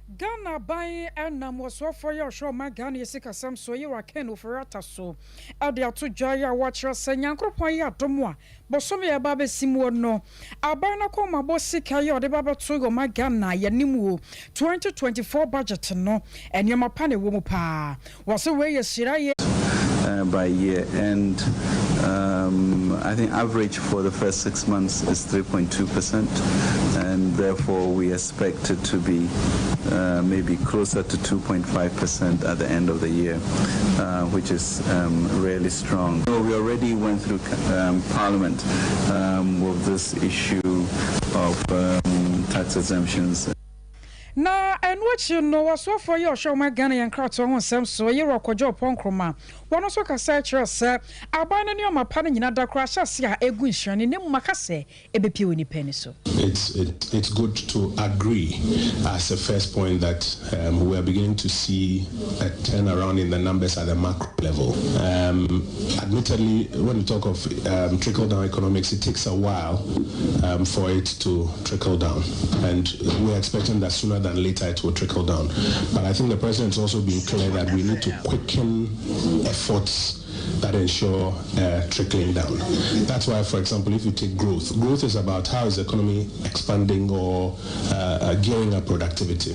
Ghana aban nam ɔsoafoɔ yi a ɔhwɛ ɔman Ghana yi sikasɛm so, Yewura Ken Ofori-Atta so de ato dwa yi a wɔakyerɛ sɛ Nyankoropɔn ayɛ adom a bosome a ɛreba abɛsi muo no, aban no akɔnmabɔ sika yi a ɔde ba abɛto ɔman Ghana yɛn anim wɔ 2024 budget no, nneɛma pa na ɛwɔ mu paa. Wɔse wei yɛ hyira yi. By year end. I think average for the first 6 months is 3.2%, and therefore we expect it to be maybe closer to 2.5% at the end of the year, which is really strong. So we already went through Parliament with this issue of tax exemptions. Na ɛno akyi no, wɔsoafoɔ yi a ɔhwɛ ɔman Ghana yɛn nkratoɔ ho nsɛm so, Yɛwura Kojo Oppong Nkrumah, wɔn nso kasa kyerɛ sɛ aban no nneɛma pa no nyinaa da koraa ahyɛ ase a ɛgu nhyerɛne ne mu maka sɛ ɛbɛpie wɔ nipa ani so. It's good to agree as a first point that we are beginning to see a turnaround in the numbers at the macro level. Admittedly, when we talk of trickle down economics, it takes a while for it to trickle down. And we're expecting that sooner than later it will trickle down. But I think the president's also been clear that we need to quicken efforts that ensure trickling down. That's why, for example, if you take growth, growth is about how is the economy expanding or gearing up productivity.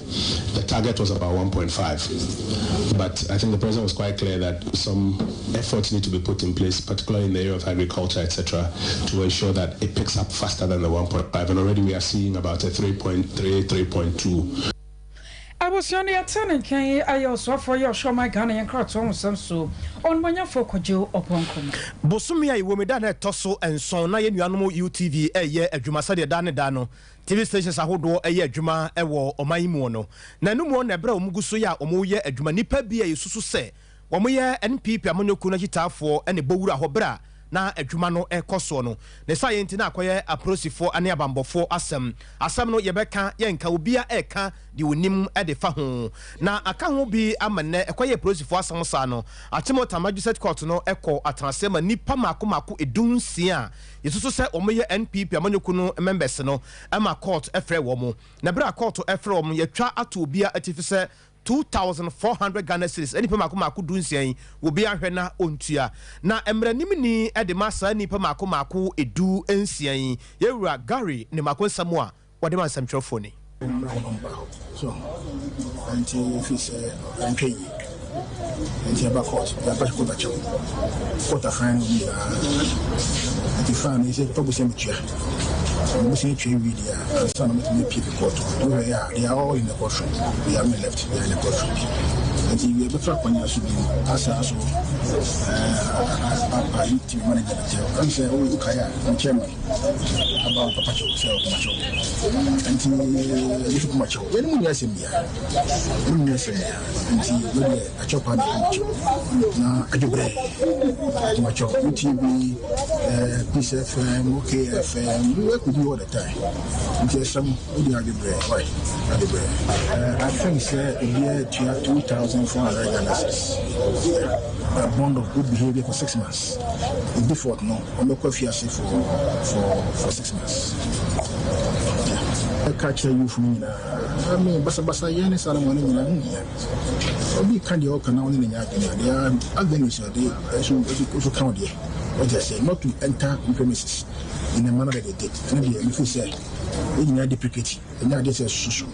The target was about 1.5, but I think the president was quite clear that some efforts need to be put in place, particularly in the area of agriculture, etc., to ensure that it picks up faster than the 1.5. And already we are seeing about a 3.3, 3.2. Abusua no, yɛte ne nkan yi ayɛ ɔsoafoɔ yɛ ɔhwɛ ɔman Ghana yɛn kratoɔ ho nsɛm so, ɔnomanyɛfoɔ Kojo Oppong Nkrumah. Bosome a ɛwɔ mu da na ɛtɔ so 7 na yɛn nuanom UTV ɛyɛ adwuma sɛdeɛ da ne da no TV stations ahodoɔ ɛyɛ adwuma ɛwɔ ɔman yi mu no. Na ɛno mu na ɛberɛ a wɔn gu so yɛ a wɔyɛ adwuma, nipa bi a yɛsusu sɛ wɔyɛ NPP amanyɔkuo no akyitaafoɔ ɛna ɛbɔ wura hɔ berɛ a na adwuma no ɛkɔ soɔ no. Ne sa yɛn ti na akɔyɛ apolisifoɔ ne abanbɔfoɔ asɛm. Asɛm no yɛbɛka yɛnka, obia ɛka deɛ onim ɛde fa ho na aka ho bi ama nnɛ ɛkɔyɛ apolisifoɔ asɛm saa no. Achimota Magistrate Court no ɛkɔ atenase ma nipa mako mako 16 a yɛsusu sɛ wɔyɛ NPP amanyɔkuo no members no ɛma court ɛfrɛ wɔn. Na berɛ a court ɛfrɛ wɔn, yɛtwa ato obia atifi sɛ 2,400 Ghana cedis, nipa mako mako 16 yi, obi ahwɛ na ontua. Na mmeranimni de ma saa nipa mako mako 16 yi, yɛwura Gary ne mako nsɛm a wɔde ma nsɛmtwerɛfoɔ ni. Mmra hɔ mba hɔ so, nti fi sɛ yɛntwɛ yie, nti yɛba court, yɛaba court akyɛw, court afan no nyinaa, nti fine no sɛ papa bosia metua bosia tua wie deɛ a, ansa na mɛtumi apue fi court. Wohwɛ yɛ a, they are all in the courtroom. They haven't left, they are in the courtroom, nti yɛbɛfa akɔnya so bi asa so ayi TV manager no kyɛw ɛm sɛ wokaeɛ a, chairman aba wo papa kyɛw sɛ ɔkoma kyɛw, nti yɛfi koma kyɛw, yɛne mu nni asɛm biara, yɛne mu nni asɛm biara, nti medeɛ akyɛw paa na ɛkoma kyɛw na adwobrɛ koma kyɛw. UTV, Peace FM, OK FM, we work with you all the time, nti ɛsɛm wode adwobrɛ, why adwobrɛ. I think sɛ obiara tua 2,400 Ghana cedis, a bond of good behavior for 6 months. In default no, ɔmɛkɔ afiase for 6 months. Ɛka kyerɛ youth no nyinaa, I basabasa yɛ ne saa no ma no nyinaa ho hia. Obi ka deɛ ɔka na ɔne ne nya adwene a, deɛ avenues a de ɛso ɛso ka deɛ ɔgye sɛ not to enter premises in the manner that they did. Ɛno deɛ, mefi sɛ yɛn nyinaa deprecate, ɛnyɛ adeɛ sɛ ɛsoso.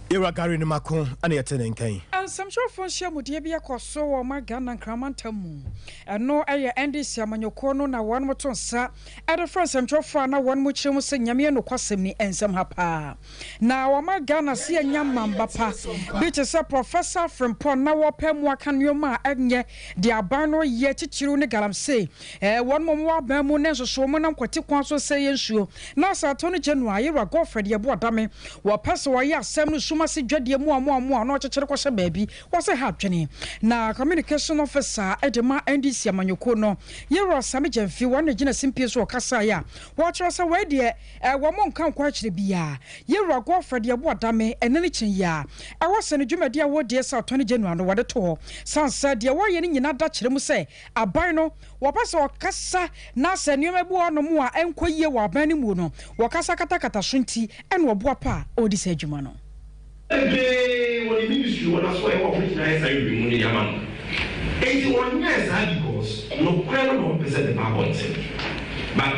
Yɛwura Gary no mako ana yɛte ne nkan. Nsɛmtwerɛfoɔ nhyiamudeɛ bi akɔ so wɔ ɔma Ghana Nkramantam mu. Ɛno ɛyɛ NDC amanyɔkuo no na wɔn to nsa ɛde frɛ nsɛmtwerɛfoɔ a na wɔn mu kyerɛ mu sɛ Nyame nokwasɛm ni nsɛm ha paa na wɔma Ghana se anya mamba pa bi te sɛ Professor Frimpong na wɔpɛ mu aka nneɛma a ɛnyɛ de aban no yɛ titiriw ne galamsey wɔn mo wɔ aban mu ne nsoso wɔn nam kwati kwan so sɛ yɛ nsuo na sɛ Attorney General Ayera Godfred Yeboah Dame wɔpɛ sɛ wɔyɛ asɛm no sum ase dwadeɛ mu a mo a mo a na ɔkyekyere kɔhyɛ baabi wɔsɛ ha adwene. Na communication officer ɛde ma NDC amanyɔkuo no, Yɛwura Sammy Gyamfi, wɔn na gyina simpie so ɔkasaeɛ a wɔkyerɛ sɛ wɔn deɛ wɔn mo nka nkɔ akyerɛ biara Yɛwura Godfred Yeboah Dame ɛnɛ ne kyɛn yi a ɛwɔ sɛ ne dwumadi a wɔredie sɛ Attorney General no wɔde to hɔ san sɛ deɛ wɔreyɛ no nyinaa da kyerɛ mu sɛ aban no wɔpɛ sɛ ɔkasa na sɛ nneɛma bi wɔ hɔnom a ɛnkɔ yie wɔ aban no mu no, wɔkasa katakata so, nti ɛna ɔboa pa a ɔredi saa adwuma no. Bebree wɔ ne ministry wɔ n'aso a ɛwɔ ɔmo gyina ayɛ saa nhwehwɛmu no de ama no. Enti ɔnyɛɛ saa because nokorɛ no na ɔmpɛ sɛ ɛbɛba abɔnten. But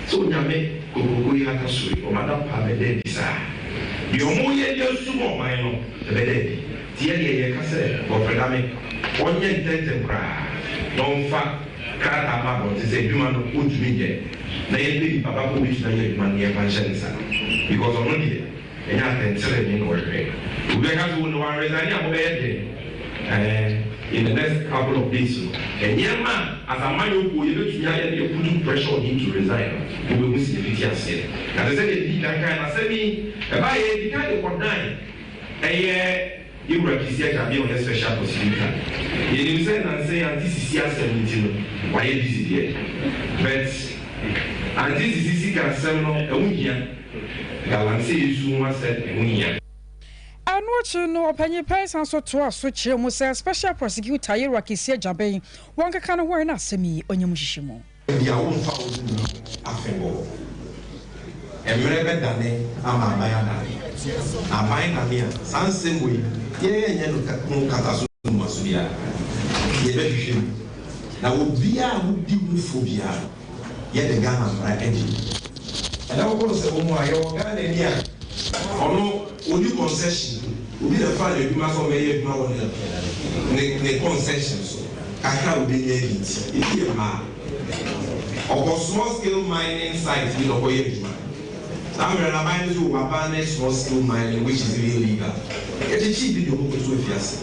sɛ Onyame kokroko yi aka so yi, ɔma da pa bɛda adi saa. Deɛ ɔmo yɛ de asum ɔman no ɛbɛda adi. Nti yɛ deɛ yɛka sɛ Godfrey Dame ɔnyɛ ntɛntɛm koraa na ɔmfa krataa mma abɔnten sɛ adwuma no ɔntumi nyɛ na yɛmpɛ nipa baako a ɔbɛtumi ayɛ adwuma no na yɛmfa nhyɛ ne nsa because ɔno deɛ ɛnyɛ atɛntenenee na ɔhwehwɛ. Obi bɛka sɛ oh na wanresign a mobɛyɛ dɛn? Ɛɛ in the next couple of days no nneɛma a as amanyɔkuo yɛbɛtumi ayɛ na yɛ put pressure on him to resign no mobɛhu sɛ yɛfiti aseɛ. Na te sɛ deɛ yɛdii kan kaeɛ no asɛm yi ɛbaeɛ yɛdi kan de kɔdan Ɛyɛ yɛn wura Kissi Agyabea a ɔyɛ special prosecutor. Yɛnim sɛ nnansa yi Auntie Sisi asɛm nti no wayɛ busy deɛ but Auntie Sisi sika asɛm no ɛho hia. Galamsey nso ho asɛm ɛho hia. Ɛno akyi no, Ɔpanyin Pɛɛ san nso toaa so kyerɛɛ mu sɛ Special Prosecutor Yewura Kissi Agyabeng wɔnkeka ne ho ɛ na asɛm yi ɔnyɛ mu nhwehwɛmu. Ebia womfa wo ho nni afebɔɔ. Mmerɛ bɛdane ama aban adane. Na aban dane a, saa nsɛm wei, yɛn yɛnyɛ no ho nkataso nnumaso biara. Yɛbɛhwehwɛ mu. Na obiara a wodi ho fɔ biara no, yɛde Ghana mmara adi no. Ɛnɛ wokɔ nsɛm mu a, yɛwɔ Ghanani a ɔno ɔnni concession, obi na ɛfaa no adwuma sɛ ɔmmɛyɛ adwuma wɔ ne ne concession so. Kakra a obenya adi nti, ebi yɛ mmaa. Ɔkɔ small scale mining site bi na ɔkɔyɛ adwuma. Saa mmerɛ no aban no nso wɔ abandoned small scale mining which is even legal. Yɛkyekyee bi de ɔmo kɔtoo afiase.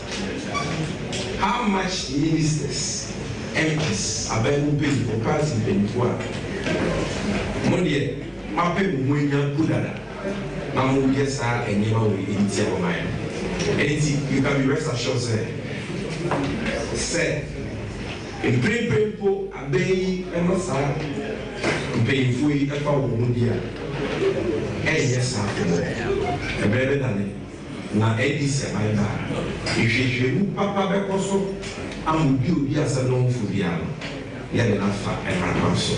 How much ministers, MPs, aban mu mpanyinfoɔ, party mpanyinfoɔ a mo deɛ moapɛ mo ho anya mpo dada na moyɛ saa nneɛma wei de tia ɔman no. Enti you can be rest assured sɛ, sɛ mprempren mpo abɛn yi ma saa mpanyimfoɔ yi fa wɔn ho di a, ɛrenyɛ saa afebɔɔ. Ɛberɛ bɛdane na NDC aban ba a, nhwehwɛmu papa bɛkɔ so ama obi a ɔdi asɛm no ho fɔ biara no, yɛde no afa mmara kwan so.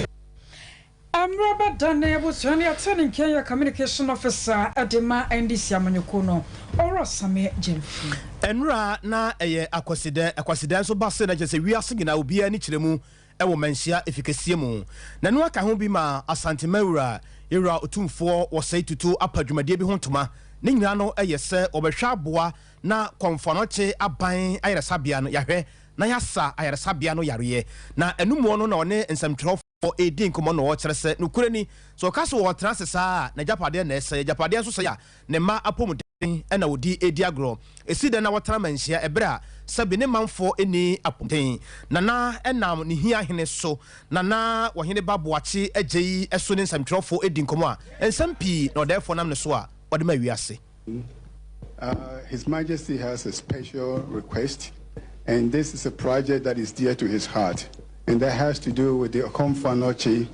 Mmerɛ bɛdane abusua no yɛte ne nka yɛ Communication Officer de ma NDC amanyɔkuo no, Owura Sammy Gyamfi. Ɛnora na ɛyɛ Akwasidɛ, Akwasidɛ nso ba se na kyerɛ sɛ wiase nyinaa obiara ani kyerɛ mu wɔ Manhyia efikɛseɛ mu. Na ɛno aka ho bi ma Asante Mawura, Yɛwura Otumfoɔ Wɔsɛe Tutu apa dwumadie bi ho ntoma. Ne nyinaa no yɛ sɛ wɔbɛhwɛ aboa na Kɔmfoanɔkye aban ayaresabea no yɛahwɛ na yɛasa ayaresabea no yareɛ. Na ɛno muɔ no na ɔne nsɛmtwerɛfoɔ redi nkɔmmɔ na ɔrekyerɛ sɛ nokorɛ ni, sɛ ɔka sɛ ɔretena ase saa a, n'agyapadeɛ na ɛsɛe, agyapadeɛ nso sɛe a, ne mma apɔmuden na ɔdi redi agorɔ. Ɛsi dɛn na wɔtena manhyia ɛberɛ a sɛbe ne manfoɔ nni apɔmuden? Nana nam ne hia hene so, Nana Ɔheneba Boakye Agyei so ne nsɛmtwerɛfoɔ redi nkɔmmɔ a, nsɛm pii na ɔdɛɛfoɔ nam ne so a ɔde ma wiase. Uh, his Majesty has a special request, and this is a project that is dear to his heart, and that has to do with the Okomfo Anokye,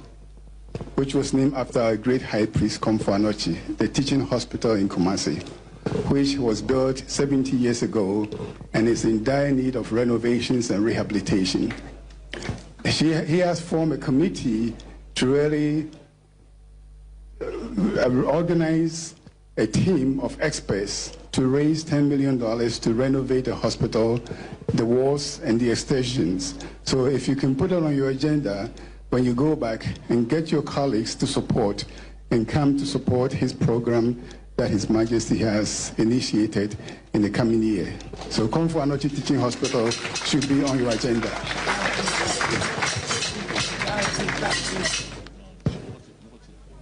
which was named after our great high priest Komfo Anokye, the teaching hospital in Kumasi, which was built 70 years ago and is in dire need of renovations and rehabilitation. She, he has formed a committee to really uh, organize a team of experts to raise $10 million to renovate the hospital, the walls, and the extensions. So if you can put it on your agenda when you go back and get your colleagues to support and come to support his program that His Majesty has initiated in the coming year. So Komfo Anokye Teaching Hospital should be on your agenda.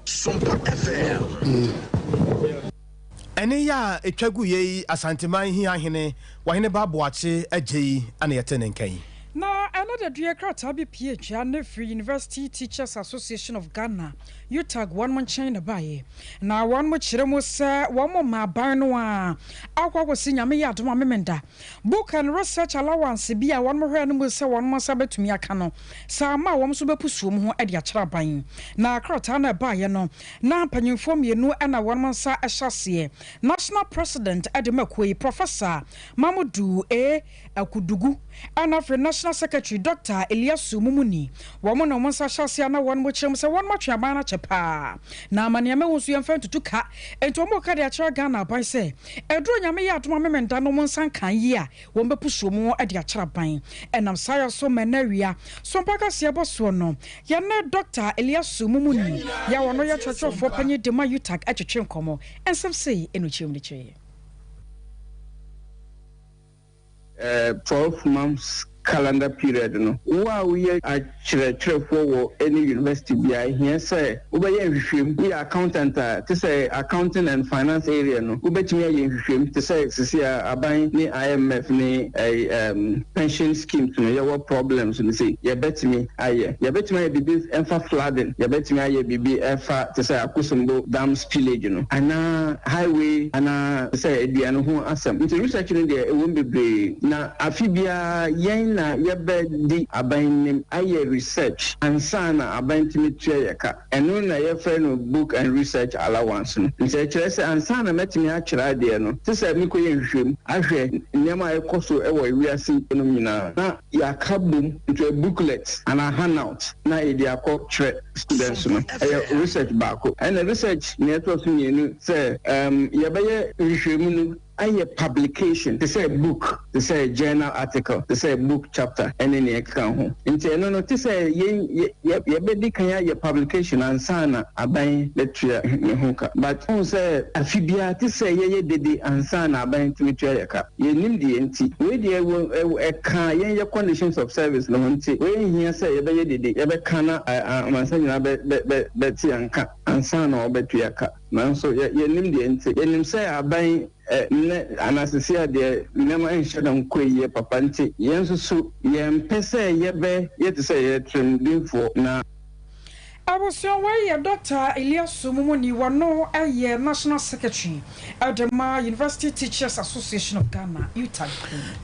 Sompa FM. Ɛne yɛ a ɛtwa gu yɛ yi Asanteman hia hene Wahene ba Boakye Agyei ana yɛte ne nka yi. Na ɛno de due krataa bi pue twa ne firi University Teachers Association of Ghana, UTAG, wɔnom nkyɛn na ɛbaeɛ. Na wɔnom kyerɛ mu sɛ wɔn mma aban no a akɔ akɔsi Nyame yɛ adom a Memenda Book and Research Allowance bi a wɔnom hwɛɛ no mu sɛ wɔnom nsa bɛtumi aka no saa ama wɔn nso bɛpusuo mu ho de akyerɛ aban. Na krataa no a ɛbaeɛ no, na mpanyimfoɔ mmienu na wɔnom nsa hyɛ aseɛ, National President de ma kuo yi, Professor Mamoudou A. Akudugu, ɛna afei National Secretary. Secretary Dɔkta Eliasu Mumuni, wɔn na wɔn nsa ahyɛ aseɛ na wɔn kyerɛ mu sɛ wɔn atwe aban no akyɛ paa na ama nea mahu nso yɛmfa ntutu ka. Enti wɔn reka de akyerɛ Ghana aban sɛ ɛduru Nyame yɛ adom a Memenda no wɔn nsa nka yie a wɔn bɛpusuo mu de akyerɛ aban. Ɛnam saa yɛ so ma ɛnnɛ awia Sompa kaseɛ bɔ soɔ no yɛne Dɔkta Eliasu Mumuni yɛ a ɔno yɛ kyerɛkyerɛfoɔ panyin de ma UTAG twetwe nkɔmmɔ. Nsɛm sei na ɔkyerɛ mu de kyerɛ yɛn. 12 months calendar period no. Wo a woyɛ akyerɛkyerɛfoɔ wɔ any university biara, ehia sɛ wobɛyɛ nhwehwɛmu. Woyɛ accountant a, te sɛ accounting and finance area no, wobɛtumi ayɛ nhwehwɛmu te sɛ sisi a aban ne IMF ne ɛyi pension schemes no yɛwɔ problems no sei, yɛbɛtumi ayɛ. Yɛbɛtumi ayɛ biribi ɛmfa flooding, yɛbɛtumi ayɛ biribi ɛfa te sɛ Akosombo dam spillage no, anaa highway anaa te sɛ aduane ho asɛm. Nti research no deɛ ɛwom bebree. Na afe biara yɛn na yɛbɛdi aban nim ayɛ research ansa na aban tumi tua yɛ ka. Ɛno na yɛfrɛ no book and research allowance no. Nti ɛkyerɛ sɛ ansa na mɛtumi akyerɛ adeɛ no, te sɛ mekɔyɛ nhwehwɛmu ahwɛ nneɛma a ɛkɔ so wɔ wiase nom nyinaa na yɛaka bom into a booklet anaa handout na yɛde akɔ kyerɛ students no. Ɛyɛ research baako. Ɛna research nea ɛtɔ so mmienu sɛ yɛbɛyɛ nhwehwɛmu no ayɛ publication te sɛ book, te sɛ journal article, te sɛ book chapter ɛne nea ɛkeka ho. Nti ɛno no te sɛ yɛn yɛbɛdi kan ayɛ publication ansa na aban bɛtua ne ho ka. But wohu sɛ afe biara te sɛ yɛyɛ dede ansa na aban tumi tua yɛ ka. Yɛnnim deɛ nti. Wei deɛ ɛwɔ ɛka yɛn yɛ conditions of service no ho nti wei nhia sɛ yɛbɛyɛ dede. Yɛbɛka na amansan nyinaa bɛ bɛ bɛ bɛte yɛn nka ansa na wɔbɛtua ka. Nanso yɛ yɛnnim deɛ nti. Yɛnim sɛ aban nnɛ anaa seesei a deɛ nneɛma nhyɛ da nkɔ yie papa nti yɛn nso so yɛmpɛ sɛ yɛbɛ yɛ te sɛ yɛyɛ tirimdenfoɔ na. Abusua wei yɛ Dɔkta Eliasu Mumuni, wɔno yɛ National Secretary de ma University Teachers Association of Ghana, UTAG.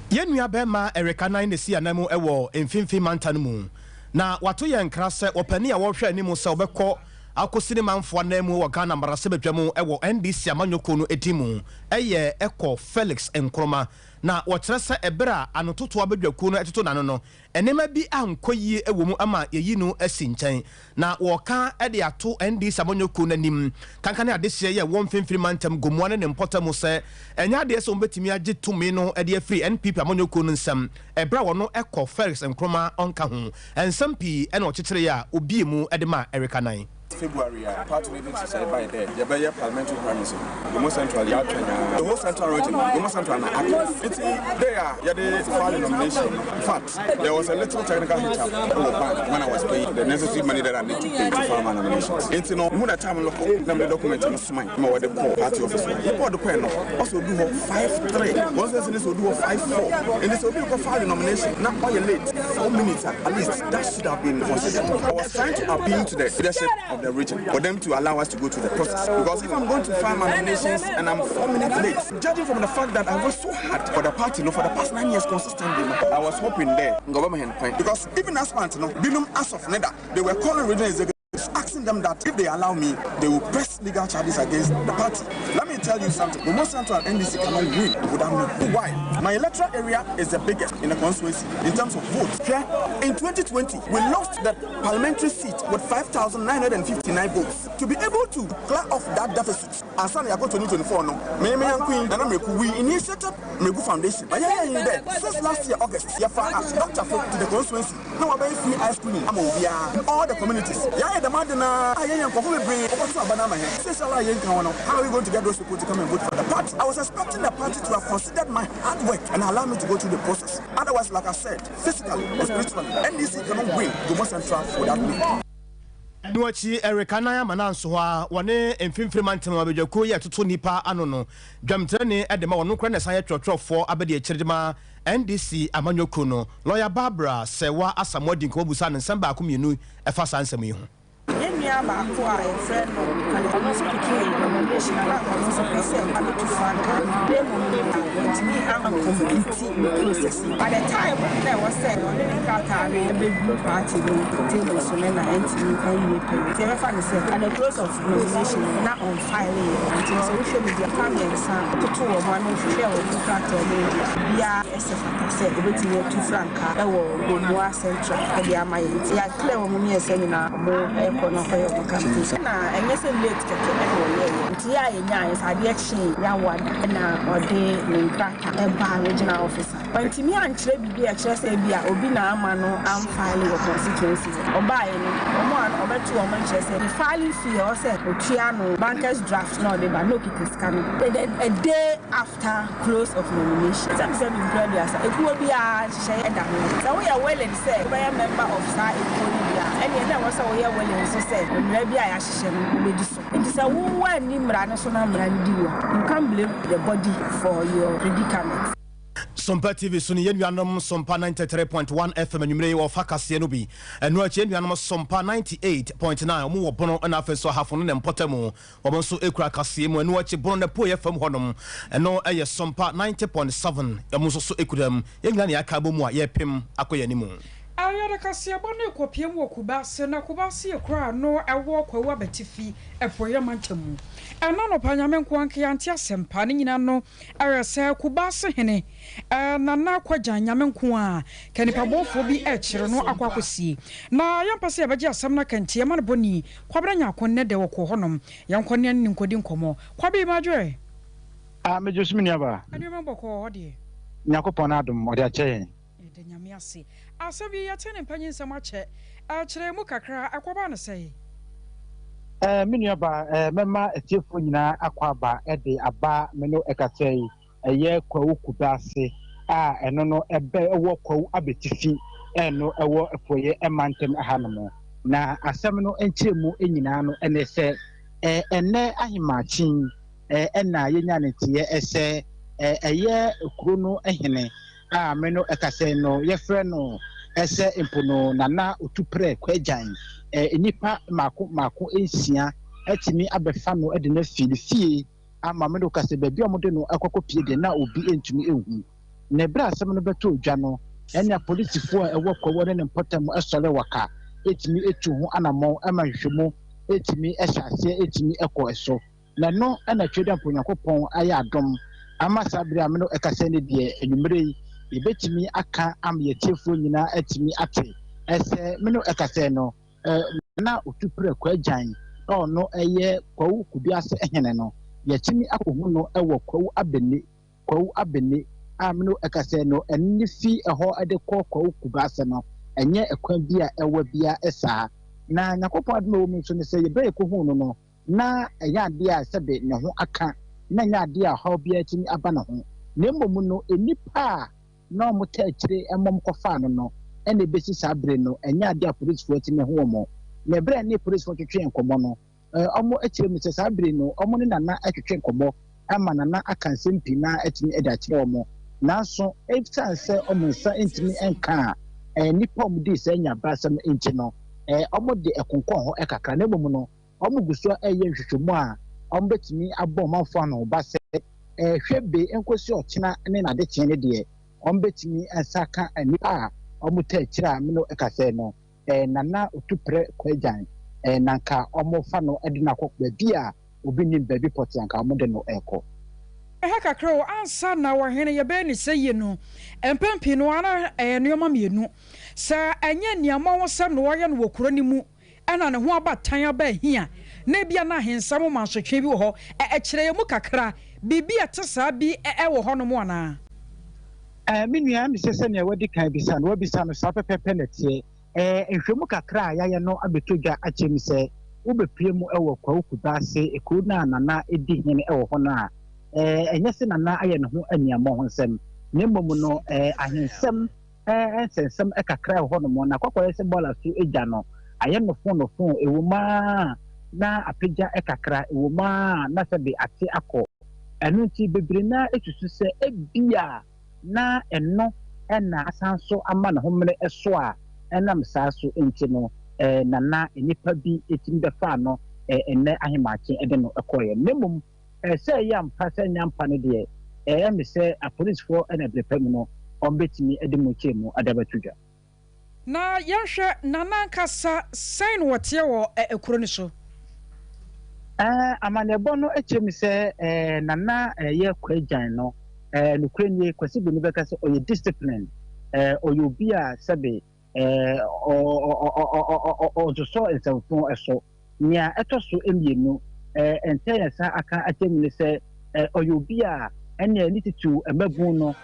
Yɛn nua barima Eric Anan na esi ananmu wɔ Mfinimfini Mantam no mu, na wato yɛn nkra sɛ ɔpanin a wɔrehwɛ anim sɛ ɔbɛkɔ akosi ne manfo ananmu wɔ Ghana mmarahyɛbadwa mu wɔ NDC amanyɔkuo no din mu yɛ Ekow Felix Nkrumah. Na wɔkyerɛ sɛ bere a anototoɔ abadwakuo no toto n'ano no, nneɛma bi ankɔ yie wɔ mu ama yɛyi no asi nkyɛn. Na wɔreka de ato NDC amanyɔkuo no anim kanka ne adehyeɛ yɛ wɔ Mfimfini Mantam, Gomoa ne ne mpɔtam sɛ ɛnyɛ adeɛ sɛ wɔbɛtumi agye tumi no de afiri NPP amanyɔkuo no nsam ɛberɛ a wɔno Ekow Felix Nkrumah ɔnka ho. Nsɛm pii na ɔkyekyereeɛ a ɔbie mu de maa Eric Anan. February a party no de nhyehyɛe bae dɛ yɛbɛyɛ parliamentary primaries no, Gomo Central yɛatwɛn ara, the whole central region no, Gomo Central na aka. Ntsi day a yɛde file nomination no, in fact there was a little technical hitch-up wɔ bank when I was paying the necessary money that I need to pay to file my nominations. Ntsi no, muhun dɛ time no rokɔ na mede document no somae ma wɔde kɔɔ party office hɔ. Nyimpa a ɔde kɔe no, ɔse odu hɔ 5:03, constituency no se odu hɔ 5:04. Ntsi sɛ obi rokɔ file nomination na ɔyɛ late 4 minutes a, at least that should have been considered. I was trying to appeal to the leadership of the region for them to allow us to go through the process. Because if I'm going to file my nominations and I'm 4 minutes late, judging from the fact that I worked so hard for the party, no, for the past 9 years consistently, I was hoping there, because even as party, no, Binum as of Neda, they were calling regional executives, asking them that if they allow me, they will press legal charges against the party. Let me tell you something. The most Central NDC cannot win without me. Why? My electoral area is the biggest in the constituency in terms of votes. Yeah? In 2020, we lost the parliamentary seat with 5,959 votes. To be able to clear off that deficit, and suddenly I go 2024, no, me, me, and Queen, and I'm we initiated Megu Foundation. But yeah, yeah, yeah, since last year, August, yeah, Dr. Folk to the constituency. Now we're free ice cream. I'm over all the communities. Yeah, the man, I am How are we going to get those people to come and vote for the party? I was expecting the party to have considered my hard work and allow me to go through the process. Otherwise, like I said, physically or spiritually, NDC cannot win Gomo Central without me. Ɛno akyi, Eric Anan ama no anso hɔ a wɔne Mfimfini Mantam Abadwakuo yi a ɛtoto nnipa ano no dwamtenani de ma wɔn koraa na ɛsan yɛ twerɛtwerɛfoɔ abadiakyire de ma NDC amanyɔkuo no, Lɔya Barbara Serwaa Asamoah di nkɔmmɔ busaa no nsɛm baako mmienu ɛfa saa nsɛm yi ho. Yɛn nua baako a yɛfrɛ no Kane, ɔno nso pekee nomination a na anka ɔno nso pɛ sɛ ɔbɛtu frankaa no, na mmom no wantumi ancomplete ne process no. By the time a na ɛwɔ sɛ ɔde ne krataa no bɛgu party no table so no na antumi anwie pɛyɛ. Nti yɛbɛfa no sɛ at the close of nomination no na ɔnfile yɛ. Nti no sɛ wohwɛ mu deɛ, nnipa mmiɛnsa a wɔtotoo wɔn ano hwehwɛɛ wɔn nkrataa mu no deɛ, obiara sɛ fata sɛ ɔbɛtumi atu frankaa wɔ Gomoa Central de ama yɛn. Nti yɛ clear wɔn mmiɛnsa nyinaa wɔn kɔ na kɔyɛ wɔn campaign. Ɛna ɛnyɛ sɛ late kɛkɛ ɛna wɔyɛɛyɛ. Nti yɛ a yɛnyaeɛ sɛ adeɛ kyee Yawoada ɛna ɔde ne nkrataa ɛbaa regional office. Wantumi ankyerɛ biribi a ɛkyerɛ sɛ ebia obi na ama no amfile wɔ constituency hɔ. Ɔbaeɛ no, wɔn a ɔbɛto wɔn no kyerɛ sɛ ne filing fee a ɛwɔ sɛ ɔtua no bankers draft na ɔde ba na ɔkita sika no a day after close of nomination. Ɛsɛ sɛ mpere 30, ekuo biara nhyehyɛeɛ da ho. Sɛ woyɛ willing sɛ wobɛyɛ member of saa ekuo no bi a, ɛnneɛ na ɛwɔ sɛ woyɛ willing nso sɛ mmara bi a yɛahyehyɛ no wobɛdi so. Nti sɛ wo anni mmara no so na mmara no di wo a, you can't blame the body for your predicament. Sompa TV so no, yɛn nuanom Sompa 93.1 FM anwummere yi wɔfa kaseɛ no bi. Ɛno akyi yɛn nuanom Sompa 98.9 wɔn wɔ Bono ɛna afei nso Ahafo no ne mpɔtamu wɔn nso kura kaseɛ mu. Ɛno akyi Bono n'apueeɛ fam hɔnom ɛno yɛ Sompa 90.7 wɔn nso so kura mu. Yɛn nyinaa na yɛaka abɔ mu a yɛrepem akɔ yɛn anim. Ayɛde kaseɛbɔ no rekɔpiem wɔ Kubase, na Kubase yɛ kuro a ano ɛwɔ Kwawu Abatifi, Apueeɛ mantam mu. Ɛna anɔpa Nyame nkoa nka yɛante asɛmpa ne nyina no Ɛyɛ sɛ Kubase hene Nana Kwagyan Nyame nko ara ka nipa bɔnfoɔ bi rekyere no akɔ akɔsie. Na yɛmpɛ sɛ yɛbɛgye asɛm no aka nti yɛma no bɔni Kwabena Nyarko nnɛ dɛ ɔkɔɔ hɔnom. Yɛnkɔ ne ne nkɔdi nkɔmmɔ. Kwabi Madwoɛ! Ah, megye so me nuabaa. Nneɛma bɔkɔɔ hɔ deɛ. Nyankopɔn n'adom, ɔde akyɛ yɛn. Yɛda Nyame ase. Asɛm yi yɛtee ne mpanyinsɛm akyɛ. Kyerɛ yɛn mu kakra, ɛkɔbaa no sɛn? Eh, me nua baa, eh, mɛma atiefoɔ nyinaa akwaaba de aba me no ɛkasa yi, ɛyɛ Kwawu Kubase a ɛno no ɛbɛ ɛwɔ Kwawu Abetifi ɛno ɛwɔ Apueɛ mantam ha nom. Na asɛm no nkyerɛmu nyinaa no ɛne sɛ, eh, ɛnɛ ahemakye yi, eh, ɛna yɛnya ne nteɛ sɛ, eh, ɛyɛ kuro no hene a me no ɛkasɛɛ no yɛfrɛ no sɛ mpo no Nana Otuprɛ Kwagyan. Nnipa mmaako mmaako nsia atumi abɛfa no de no afi ne fie ama me no kasɛ baabi a wɔde no akɔkɔpie deɛ na obi ntumi nhu. Na ɛberɛ a asɛm no bɛtɔɔ dwa no, ɛne apolisifoɔ a ɛwɔ Kwawu ne ne mpɔtam sɔre waka tumi tu ho anammɔn ma nhwehwɛmu tumi hyɛ aseɛ tumi kɔ so. Na ɛno na Twedampɔ Onyankopɔn ayɛ adom ama saa bere a me ne wo ɛkasa yi deɛ, anwummere yi, yɛbɛtumi aka ama yɛn atiefoɔ nyinaa atumi ate sɛ me ne wo ɛkasa yi no, Nana Otuprɛ Kwagyan a ɔno yɛ Kwawu Kuduase hene no, yɛatumi akɔhu no wɔ Kwawu Abene, Kwawu Abene a me ne wo ɛkasa yi no, ɛno ne fi ɛhɔ de kɔ Kwawu Kuduase no, ɛnyɛ ɛkwan bi a ɛwɔ biara saa. Na Nyankopɔn adom a ɛwɔ mu nso ne sɛ, yɛberɛ a yɛkɔhuu no no, na ɛnyɛ adeɛ a sɛbe ne ho aka, na ɛnyɛ adeɛ a ɔhaw biara atumi aba ne ho, na mmom no, nnipa a na wɔtaa akyire ma wɔkɔfaa no no, ɛna ɛbɛsi saa bere no, ɛnyɛ adeɛ a polisifoɔ atumi ahu wɔn. Na ɛberɛ a ɛne polisifoɔ twetwee nkɔmmɔ no, wɔkyerɛ mu sɛ saa bere no, wɔne Nana twetwe nkɔmmɔ ama Nana aka nsɛm pii na atumi de akyerɛ wɔn. Nanso, ɛsiane sɛ wɔn nsa ntumi nkaa nnipa a wɔdii saa nyabrasɛm nti no, wɔde ɛkonkɔn hɔ kakra, na mmom no, wɔgu so reyɛ nhwehwɛmu a wɔbɛtumi abɔ ɔmanfoɔ anohoba sɛ hwɛ be nkosi ɔkyena ne n'adekyee no deɛ, wɔbɛtumi nsa aka nnipa a wɔtaa akyire a me ne wo kasa yi no, Nana Otuprɛ Kwagyan, na anka wɔrefa no de no akɔ baabi a obi nnim baabi pɔtee anka wɔde no rekɔ. Ɛha kakra o, ansa na ɔhene yɛbɛyɛ no sɛ yie no, mpɛn pii no ara na ɛyɛ nneɛma mmienu. Sɛ ɛnyɛ aniammɔhosɛm na wɔyɛ no wɔ kuro no mu na ne ho aba tan aba ahi a, na ebia na ahensɛm mansotwe bi wɔ hɔ. Kyerɛ yɛn mu kakra, biribi a ɛte saa bi wɔ hɔnom anaa? Me nua, mise sɛnea woadi kan abisa no, woabisa no saa pɛpɛɛpɛ na ɛteɛ. Nhwɛmu kakra a yɛayɛ no abɛtɔ dwa akyerɛ mu sɛ wobɛpue mu wɔ Kwawu Kubaase, kuro no a Nana di hene wɔ hɔ no a, ɛnyɛ sɛ Nana ayɛ ne ho aniammɔhonsɛm, na mmom no ahensɛm nsɛnsɛm kakra wɔ hɔnom, na kɔkɔyɛ sɛ bɔɔla so gya no ayɛ nofo-nofo, ɛwom ara na apagya kakra, ɛwom ara na sɛbe ate akɔ. Ɛno nti, bebree no ara susu sɛ ebia na ɛno na asan so ama ne homene so a ɛnam saa so nti no, Nana nnipa bi tumi bɛfaa no nnɛ ahemakye de no kɔeɛ. Na mmom sɛ ɛyɛ ampa sɛ ɛnyɛ ampa no deɛ, ɛyɛ me sɛ apolisifoɔ na berɛ pa mu no wɔbɛtumi de mu nkyerɛmu de abɛto dwa. Na yɛnhwɛ, Nana ankasa, sɛn na ɔteɛ wɔ kuro no so? Amanneɛbɔ no kyerɛ mu sɛ Nana yɛ Kwagyan no, nokorɛ nie, Kwasi Boni bɛka sɛ ɔyɛ discipline, ɔyɛ obi a sɛbe ɔnsosɔ nsɛmfo so. Nea ɛtɔ so mmienu, ɛnsɛ yɛn nsa aka akyerɛ mu ne sɛ ɔyɛ obi a ɛnneɛ ne titiriw mmabun no,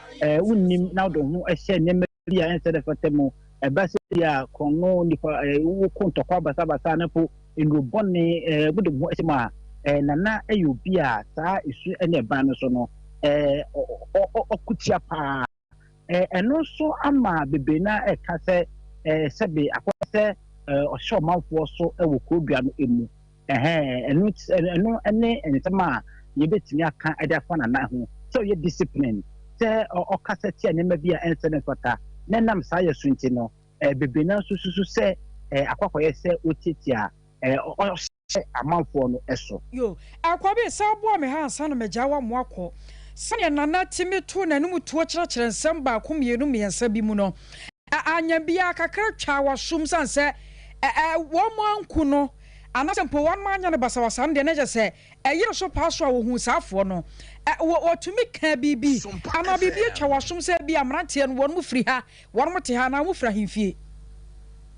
wonnim na wode wo ho hyɛ nneɛma bi a ɛnsɛ dɛ fata mu. Ɛba sɛ bi a korɔno, nipa, woko ntɔkwa basabasa na mpo nnuro bɔne, wode wo ho hyɛ mu a, Nana yɛ obi a saa esu ne ɛban no so no, ɔko tia paa. Ɛno nso ama bebree no ara reka sɛ sɛbe akɔyɛ sɛ ɔhyɛ ɔmanfoɔ so wɔ kurodua no mu. Ɛno ɛno ne nsɛm a yɛbɛtumi aka de afa Nana ho, sɛ ɔyɛ discipline, sɛ ɔkasa tia nneɛma bi a ɛnsɛ ne mfata, na ɛnam saa yɛ so nti no, bebree no ara nso susu sɛ akɔ akɔyɛ sɛ ɔtiatia hyɛ amanfoɔ no so. Yo, Akwabi, san boa me ha ansa na magyaa wo ama woakɔ. Sɛdeɛ Nana tumi too n'anom tuo kyerɛkyerɛ nsɛm baako mmienu mmiɛnsa bi mu no, anya biara kakra twaa w'asom sane sɛ wɔn anku no anaasɛ mpo wɔn anyɛ no basabasa no deɛ na kyerɛ sɛ ɛyere so paa so a wɔhuu saa afoɔ no. Wɔtumi kaa biribi anaa biribi atwa w'asom sɛ ebia mmeranteɛ no wɔn firi ha Wɔnom te ha anaa wɔfiri ahemfie?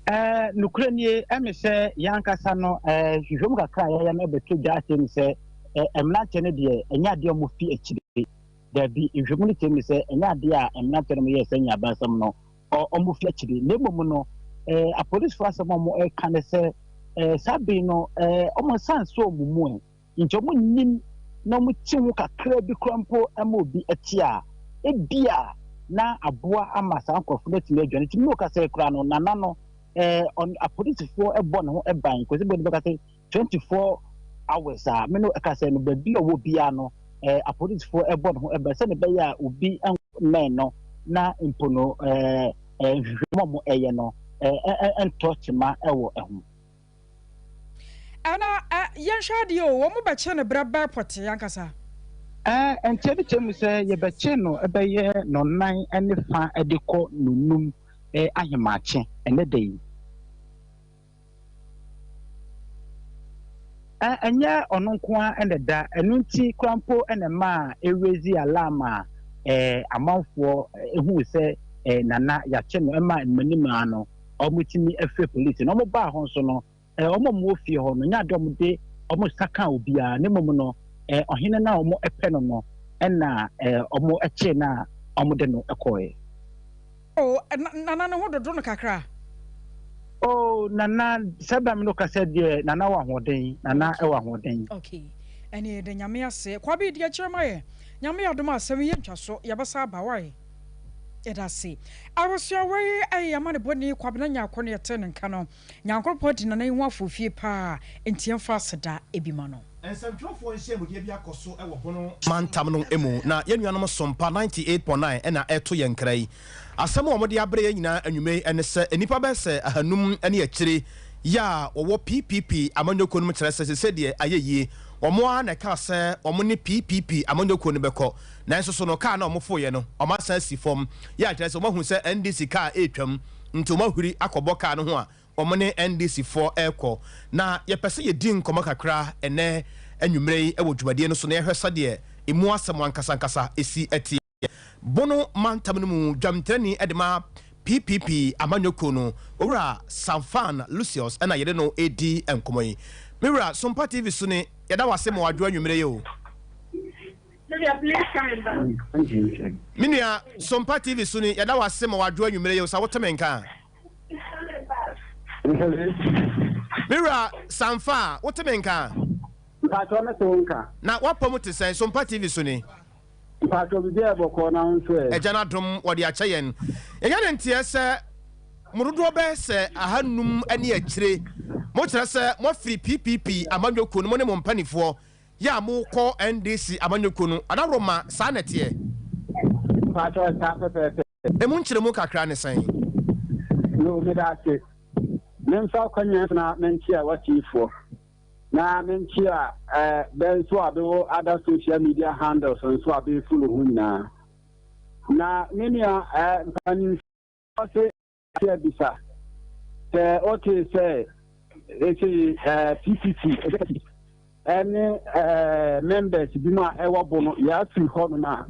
Ɛɛ, nokorɛ nie, ɛme sɛ yɛn ankasa no, ɛɛ, nhwehwɛmu kakra a yɛayɛ no bɛto dwa akyerɛ mu sɛ, ɛɛ, mmeranteɛ no deɛ, ɛnyɛ adeɛ a wɔfi akyire. Dabi, nhwehwɛmu no kyerɛ mu sɛ, ɛnyɛ adeɛ a mmeranteɛ no yɛɛ saa nyabansɛm no, ɔ, wɔfi akyire. Na mmom no, ɛɛ, apolisifoɔ asɛm a wɔreka ne sɛ, ɛɛ, saa bere no, ɛɛ, wɔn nsa nsɔ wɔn mu ɛ. Nti wɔn nnim na wɔn ti ho kakra bi koraa mpo ma obi te a, ebia na aboa ama saa nkurɔfo no atumi adwane. Nti mene kasa yi koraa no, Nana no, eh, ɔn, apolisifoɔ bɔ ne ho ban. Kwasi Boni bɛka sɛ 24 hours a mene kasa no, baabi a ɔwɔ biara no, eh, apolisifoɔ bɔ ne ho ban sɛne ɛbɛyɛ a obi mmɛn no na mpo no, eh, eh, nhwehwɛmu a wɔyɛ no, eh, ɛntɔ kyema wɔ ɛho. Ɛna ɛ, yɛnhwɛ adeɛ o, wɔn bɛkye no berɛ bɛɛ pɔtee ankasa? Ɛ, nkyɛ ne kyɛ mu sɛ yɛbɛkye no bɛyɛ nnɔnnan ne fa de kɔ nnɔnnum ahemakye ɛnnɛ da yi. Ɛ, ɛnyɛ ɔno nko ara na ɛda, ɛno nti koraa mpo na ɛmaa ɛrezi alarm a ɛ, amanfoɔ huu sɛ ɛ, Nana yɛakye no, ɛmaa mmanim ara no wɔtumi frɛ polisi. Na wɔbaa hɔ nso no, wɔn a wɔwɔ fie hɔ no, nyɛ ade a wɔde wɔn nsa kaa obiara, na mmom no, ɔhene no a wɔpɛ no no na wɔkyee no a wɔde no kɔeɛ. Oh, Nana ne ho dodo no kakra. Oh, Nana, sɛ bɛn me no kasa deɛ, Nana wɔ ahoɔden, Nana wɔ ahoɔden. Okay, ɛne yɛda Nyame ase. Kwabi, di akyire ma yɛ. Nyame yɛ adom a asɛm yi yɛntwa so, yɛbɛsa aba, wai? Yɛda ase. Abusua wei ɛyɛ amanebɔni Kwabena Nyarko na yɛtee ne nka no. Nyankoropɔn di Nana yi ho afofie paa nti yɛmfa aseda bi ma no. Nsɛmtwerɛfoɔ nhyiamudeɛ bi akɔ so wɔ Bono mantam no mu na yɛn nuanom Sompa 98.9 na ɛreto yɛn nkra yi. Asɛm a wɔde abrɛ yɛn nyinaa anwummerɛ yi ne sɛ nnipa bɛyɛ sɛ ahanum ne akyire yi a wɔwɔ PPP amanyɔkuo no mu kyerɛ sɛ seesei deɛ ayɛ yie. Wɔn ara na ɛkaa sɛ wɔn ne PPP amanyɔkuo no bɛkɔ. Nanso so no kaa no a wɔfoeɛ no wɔasan asi fam? Yɛ a kyerɛ sɛ wɔahu sɛ NDC kaa retwam nti wɔahuri akɔbɔ kaa no ho a wɔn ne NDC foɔ rekɔ. Na yɛpɛ sɛ yɛdi nkɔmmɔ kakra ɛnnɛ anwummerɛ yi wɔ dwumadie no so na yɛhwɛ sɛdeɛ ɛmu asɛm ankasa ankasa si teɛ. Bono mantam no mu dwamtrani de ma PPP amanyɔ kuo no, Owura Samfan Lucius na yɛne no redi nkɔmmɔ yi. Me wura, Sompa TV so ni, yɛda wo ase ma wadwo anwummerɛ yi o. Me nua, Sompa TV so ni, yɛda wo ase ma wadwo anwummerɛ yi o, sa wote me nka a. Me wura Samfa, wote me nka a? Mpatsɔ me te wo nka. Na w'apɔ mu te sɛn? Sompa TV so ni. Mpatsɔ biribiara yɛ bɔkɔɔ na wo nso ɛ? Agya no adom wɔde akyɛ yɛn. Yɛnya ne nteɛ sɛ mo dodoɔ bɛyɛ sɛ ahanum ne akyire. Mo kyerɛ sɛ moafiri PPP amanyɔ kuo no mo ne mo mpanifoɔ yɛ a mokɔ NDC amanyɔ kuo no adaworoma saa na ɛteɛ? Mpatsɔ saa pɛpɛɛpɛ. Emu nkyerɛmu kakra ne sɛn? Yoo meda ase. Memfa akwanya na menkyea w'atiefoɔ na menkyea eh, bɛ nso a bɛwɔ other social media handles nso a bɛfollow ho nyinaa. Na me nua eh, mpanimfoɔ se ase abisa sɛ wotee sɛ ese eh, PPP ɛne eh, members bi mu a ɛwɔ bo no yɛafiri hɔnom a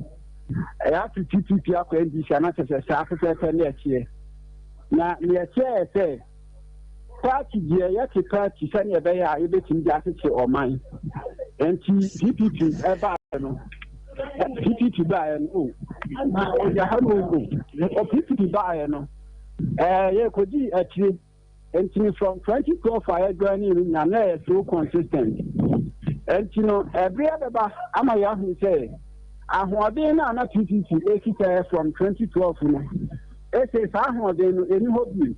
yɛafiri PPP akɔ NDC anaasɛ sɛ saa pɛpɛɛpɛ ne ɛteɛ. Na neɛ ɛteɛ yɛ sɛ party deɛ yɛte party sɛdeɛ ɛbɛyɛ a yɛbɛtumi de akyekye ɔman. Nti PPP ɛbaeɛ no PPP baeɛ no o ɔgya ha no o PPP baeɛ no ɛɛ yɛkɔdii akyire. Nti from 2012 a yɛjoinee no nyinaa na ɛyɛ so consistent. Nti no ɛberɛ bɛba ama yɛahu sɛ ahoɔden no a na PPP ɛkita from 2012 no ɛsɛ saa ahoɔden no ɛni hɔ bio.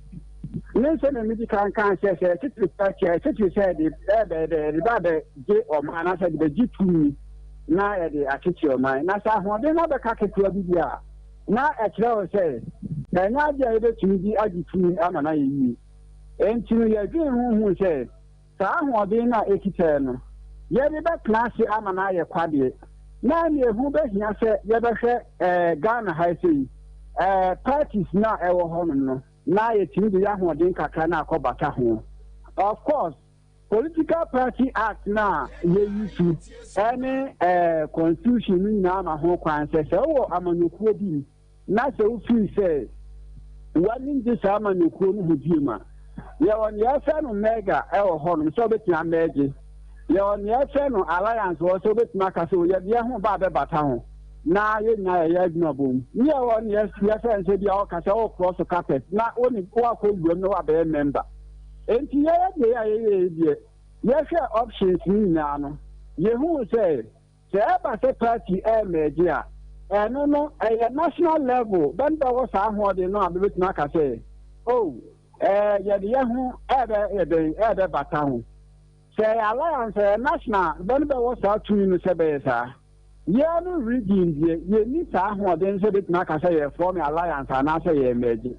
Ne nsɛm a medi kan kan sɛ sɛ ɛkyekyere party a ɛkyekyere sɛ ɛde ɛbɛyɛ dɛ ɛde ba bɛgye ɔman anaasɛ ɛde bɛgye tumi na ɛde akyekyere ɔman. Na sɛ ahoɔden no abɛka ketewa bi bi a, na ɛkyerɛ wo sɛ ɛnyɛ ade a yɛbɛtumi de agye tumi ama no ayɛ yie. Enti no yɛdwen ho hui sɛ saa ahoɔden no a ɛkitaɛ no, yɛde bɛtena ase ama no ayɛ kwa deɛ, na ɛne ɛho bɛhia sɛ yɛbɛhwɛ eh, Ghana ha sei, eh, parties no a ɛwɔ hɔnom no, na yɛtumi de yɛ ahoɔden kakra no akɔbata ho. Of course, Political Party Act no a yɛyi su ne Constitution no nyinaa ma ho kwan sɛ sɛ wowɔ amanyɔkuo bi mu na sɛ wofii sɛ w'ani ngye saa amanyɔkuo no ho bio a, yɛwɔ nea yɛfrɛ no merger wɔ hɔnom sɛ wobɛtumi amɛɛgye. Yɛwɔ nea yɛfrɛ no alliance wɔ sɛ wobɛtumi aka sɛ yɛde yɛn ho ba abɛbata ho na yɛn nyinaa yɛyɛ adwuma bom. Ne yɛwɔ nea yɛfrɛ no sɛ bi a wɔka sɛ wokorɔ so carpet na wone woakɔ wuram na woabɛyɛ member. Enti yɛyɛ deɛ a yɛyɛɛ yi deɛ, yɛhwɛɛ options no nyinaa no, yɛhuu sɛ, sɛ ɛba sɛ party ɛɛmɛɛgye a, ɛno no ɛyɛ national level bɛn bɛwɔ saa ahoɔden no a bɛbɛtumi aka sɛ, oh, ɛɛ yɛde yɛ ho ɛɛbɛ yɛ dɛn ɛɛbɛbata ho. Sɛ ɛyɛ alliance ɛyɛ national bɛn bɛwɔ saa tumi no sɛ bɛyɛ saa. Yɛn no region deɛ, yɛnni saa ahoɔden sɛ bɛtumi aka sɛ yɛ form alliance anaasɛ yɛɛmɛɛgye.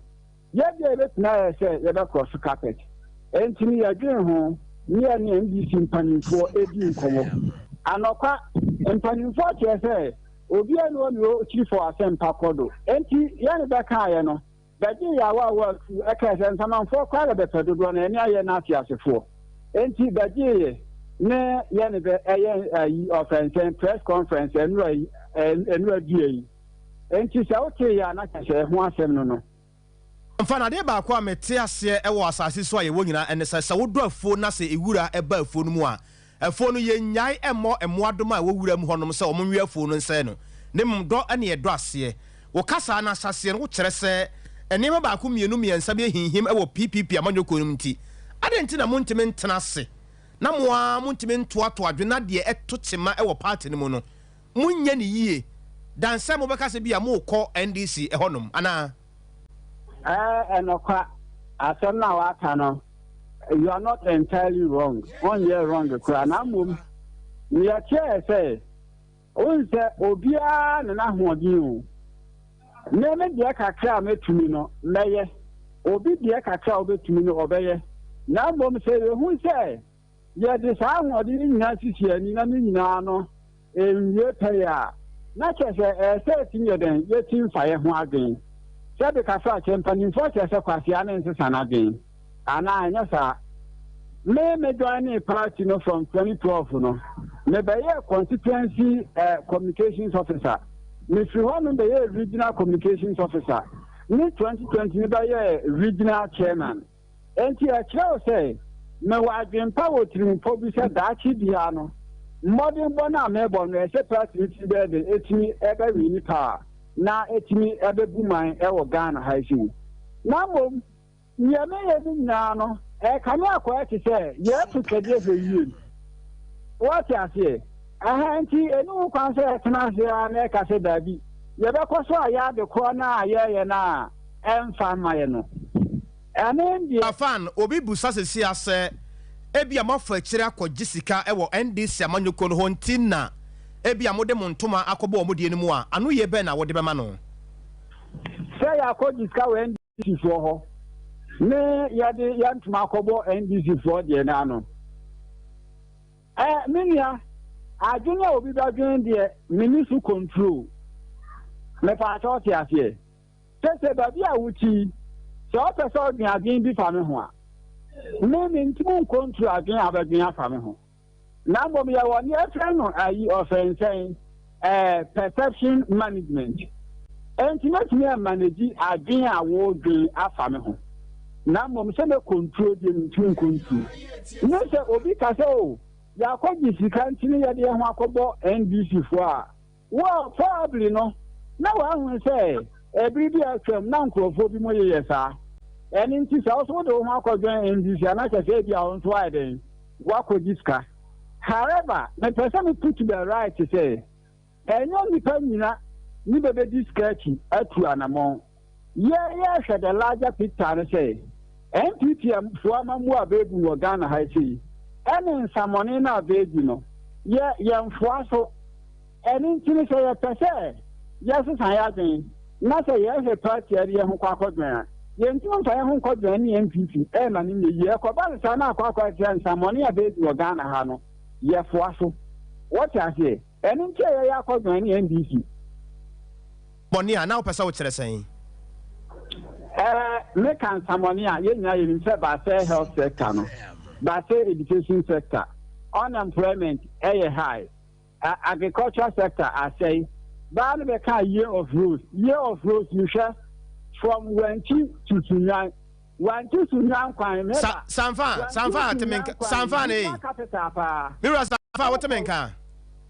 Yɛ deɛ yɛbɛtumi ayɛ sɛ yɛbɛ cross carpet. Enti no yɛdwen ho ne yɛne NDC mpanimfoɔ ɛdi nkɔmmɔ. Anɔkwa, mpanimfoɔ kyerɛ sɛ obiara nni hɔ ne ɔkyiri fɔ asɛmpa kɔ do. Enti yɛne bɛkaeɛ no, bɛgyee yɛ awaawa atuu ɛkae sɛ nsamanfoɔ koraa na bɛpɛ dodoɔ na yɛne ayɛ no ateasefoɔ. Enti bɛgyee yɛ ne yɛne bɛ ɛyɛ ayi ɔfɛnsɛn press conference ɛnora yi ɛnora dua yi. Enti sɛ wotee yɛ a na kyerɛ sɛ ɛho asɛm no no. Mfa no, adeɛ baako a mete aseɛ wɔ asase so a yɛwɔ nyinaa ne sɛ, sɛ wodɔ afuo na sɛ ewura ba afuo no mu a, afuo no yɛnnyae mmɔ mmoadoma a ɛwɔ wuram hɔnom sɛ wɔnwe afuo no nsɛe no, na mmom dɔ ne yɛdɔ aseɛ. Wo kasaa no ahyɛaseɛ no wokyerɛ sɛ nneɛma baako mmienu mmiɛnsa bi ahinhim wɔ PPP amanyɔkuo no mu nti, adɛn nti na montumi ntena ase na mo ara montumi ntoatoa adwene na deɛ ɛto kyema wɔ party no mu no Monyɛ no yie dan sɛ mobɛka sɛ bi a morekɔ NDC hɔ nom anaa? Ɛɛ ɛnɔkwa, asɛm no a waka no, you are not entirely wrong, wonyɛ wrong koraa, na mmom nea ɛteɛ yɛ sɛ, wohu sɛ obiara ne n'ahoɔden o. Me me deɛ kakra a mɛtumi no, mɛyɛ. Obi deɛ kakra a ɔbɛtumi no, ɔbɛyɛ. Na mmom sɛ yɛhu sɛ yɛde saa ahoɔden no nyinaa sisi ani na ne nyinaa no nwie pɛyɛ a, na kyerɛ sɛ ɛyɛ sɛ yɛtumi yɛ dɛn? Yɛtim fa yɛn ho adwen. Sɛbe kasa a kyɛ mpanimfoɔ kyerɛ sɛ kwasea ne nsesa n'adwen. Anaa ɛnyɛ saa? Me me joinee party no from 2012 no, mebɛyɛɛ constituency eh, communications officer. Mefiri hɔ no bɛyɛɛ regional communications officer. Ne 2020 mebɛyɛɛ regional chairman. Enti ɛkyerɛ wo sɛ mewɔ adwempa wɔ tirimupɔ bi sɛ daakye biara no, mmɔdenbɔ no a merebɔ no, ɛsɛ party no tumi bɛyɛ den, ɛtumi ɛbɛwe nipa a na ɛtumi ɛbɛbu man ɛwɔ Ghana ha yi sei. Na mmom, nea meyɛ no nyinaa no, ɛrekame akɔyɛ te sɛ yɛreto twɛdeɛ hwɛ wiem. Woate aseɛ? Ɛha nti, ɛni ho kwan sɛ yɛtena ase ara na ɛka sɛ daabi, yɛbɛkɔ so ayɛ ade korɔ no a yɛreyɛ no a ɛmfa mma yɛ no. Ɛno deɛ. Afan, obi busa sesia sɛ ebia moafa akyire akɔgye sika wɔ NDC amanyɔkuo no hɔ nti na ebia mode mo ntoma akɔbɔ wɔn deɛ no mu a, anoyie bɛn na wode bɛma no? Sɛ yɛakɔgye sika wɔ NDC foɔ hɔ. Ne yɛde yɛn ntoma akɔbɔ NDC foɔ deɛ no ano. Ɛ me nua, adwene a obi bɛdwene deɛ menni so control. Mepaakyɛ wote aseɛ? Sese baabi a wote yi, sɛ wopɛ sɛ wodwen adwene bi fa me ho a, me mentumi ncontrol adwene a wobɛdwen afa me ho. Na mmom yɛwɔ nea yɛfrɛ no ayi ɔfɛnsɛn, eh, perception management. Enti mɛtumi amanegyi adwene a wodwen afa me ho. Na mmom sɛ mɛ control deɛ mentumi ncontrol. Ne sɛ obi ka sɛ o, yɛakɔgye sika nti ne yɛde yɛn ho akɔbɔ NDC foɔ a, Well, probably no, na wahunu sɛ ɛbere bi a atwam na nkurɔfoɔ bi mo yeyɛ saa. Ɛno nti sɛ wo nso wode wo ho akɔjoin NDC a na kyerɛ sɛ ebia wo nso ayɛ dɛn? Woakɔgye sika. However, mepɛ sɛ me put to the right sɛ ɛnyɛ nnipa nyina ne bɛbɛdi sika akyi atu anamɔn. Yɛ yɛhwɛ the larger picture no sɛ NPP foɔ amammuo a bɛɛbu wɔ Ghana ha sei ɛne nsamɔne no a bɛɛdi no yɛ yɛnfoa so. Ɛno nti no sɛ yɛpɛ sɛ yɛsesa yɛadwen na sɛ yɛhwɛ party a yɛde yɛn ho kɔ akɔdwen a, yɛntumi mfa yɛn ho nkɔdwen ne NPP ɛma no nyɛ yie. Ɛkɔba no saa na akɔ akɔ akyerɛ nsamɔne a bɛɛdi wɔ Ghana ha no yɛfoa so. Wote aseɛ? Ɛno nti a yɛyɛ akɔdwen ne NDC. Bɔne a, na wopɛ sɛ wokyerɛ sɛn? Ɛɛ, meka nsamɔne a, yɛn nyinaa yɛnim sɛ baasɛe health sector no, baasɛe education sector, unemployment ɛyɛ high, agricultural sector asɛe. Baa no bɛkaa year of rose, year of rose yi hwɛ from Wankyi to Sunyani, Wankyi Sunyani kwan, meba, Sa, Sanfa, Wankyi Sanfa, te me Sunyani nka, kwan, Sanfa ne. regional capital paa. Me wura Sanfa, wote me Wokɔ nka?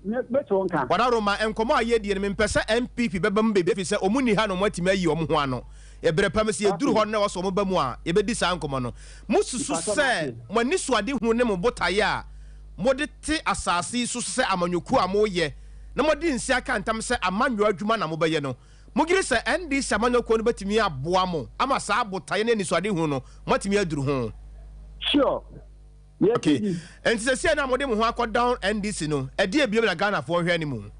Me mete wo nka. Wadaroma, nkɔmmɔ a yɛredie no, mempɛ sɛ NPP bɛba mu baabi ɛfiri sɛ wɔn nni ha na wɔn atumi ayi wɔn ho ano. Ɛberɛ pa mu, sɛ yɛduru Okay. hɔ no na ɛwɔ sɛ wɔn ba mu a, yɛbɛdi saa nkɔmmɔ no. Mosusu Mpakyɛ sɛ mate. mo anisoadehunu ne mo botaeɛ a mode te asase yi so sɛ amanyɔkuo a moreyɛ na moadi nse aka ntam sɛ amanyɔ adwuma na mobɛyɛ no, mogyedi sɛ NDC amanyɔkuo no bɛtumi aboa mo ama saa botaeɛ ne anisoadehunu no moatumi aduru ho? Sure. Yɛgye Okay, di. nti sesie no a mode mo ho akɔ down NDC no, ɛdeɛ biom na Ghanafoɔ nhwɛ anim?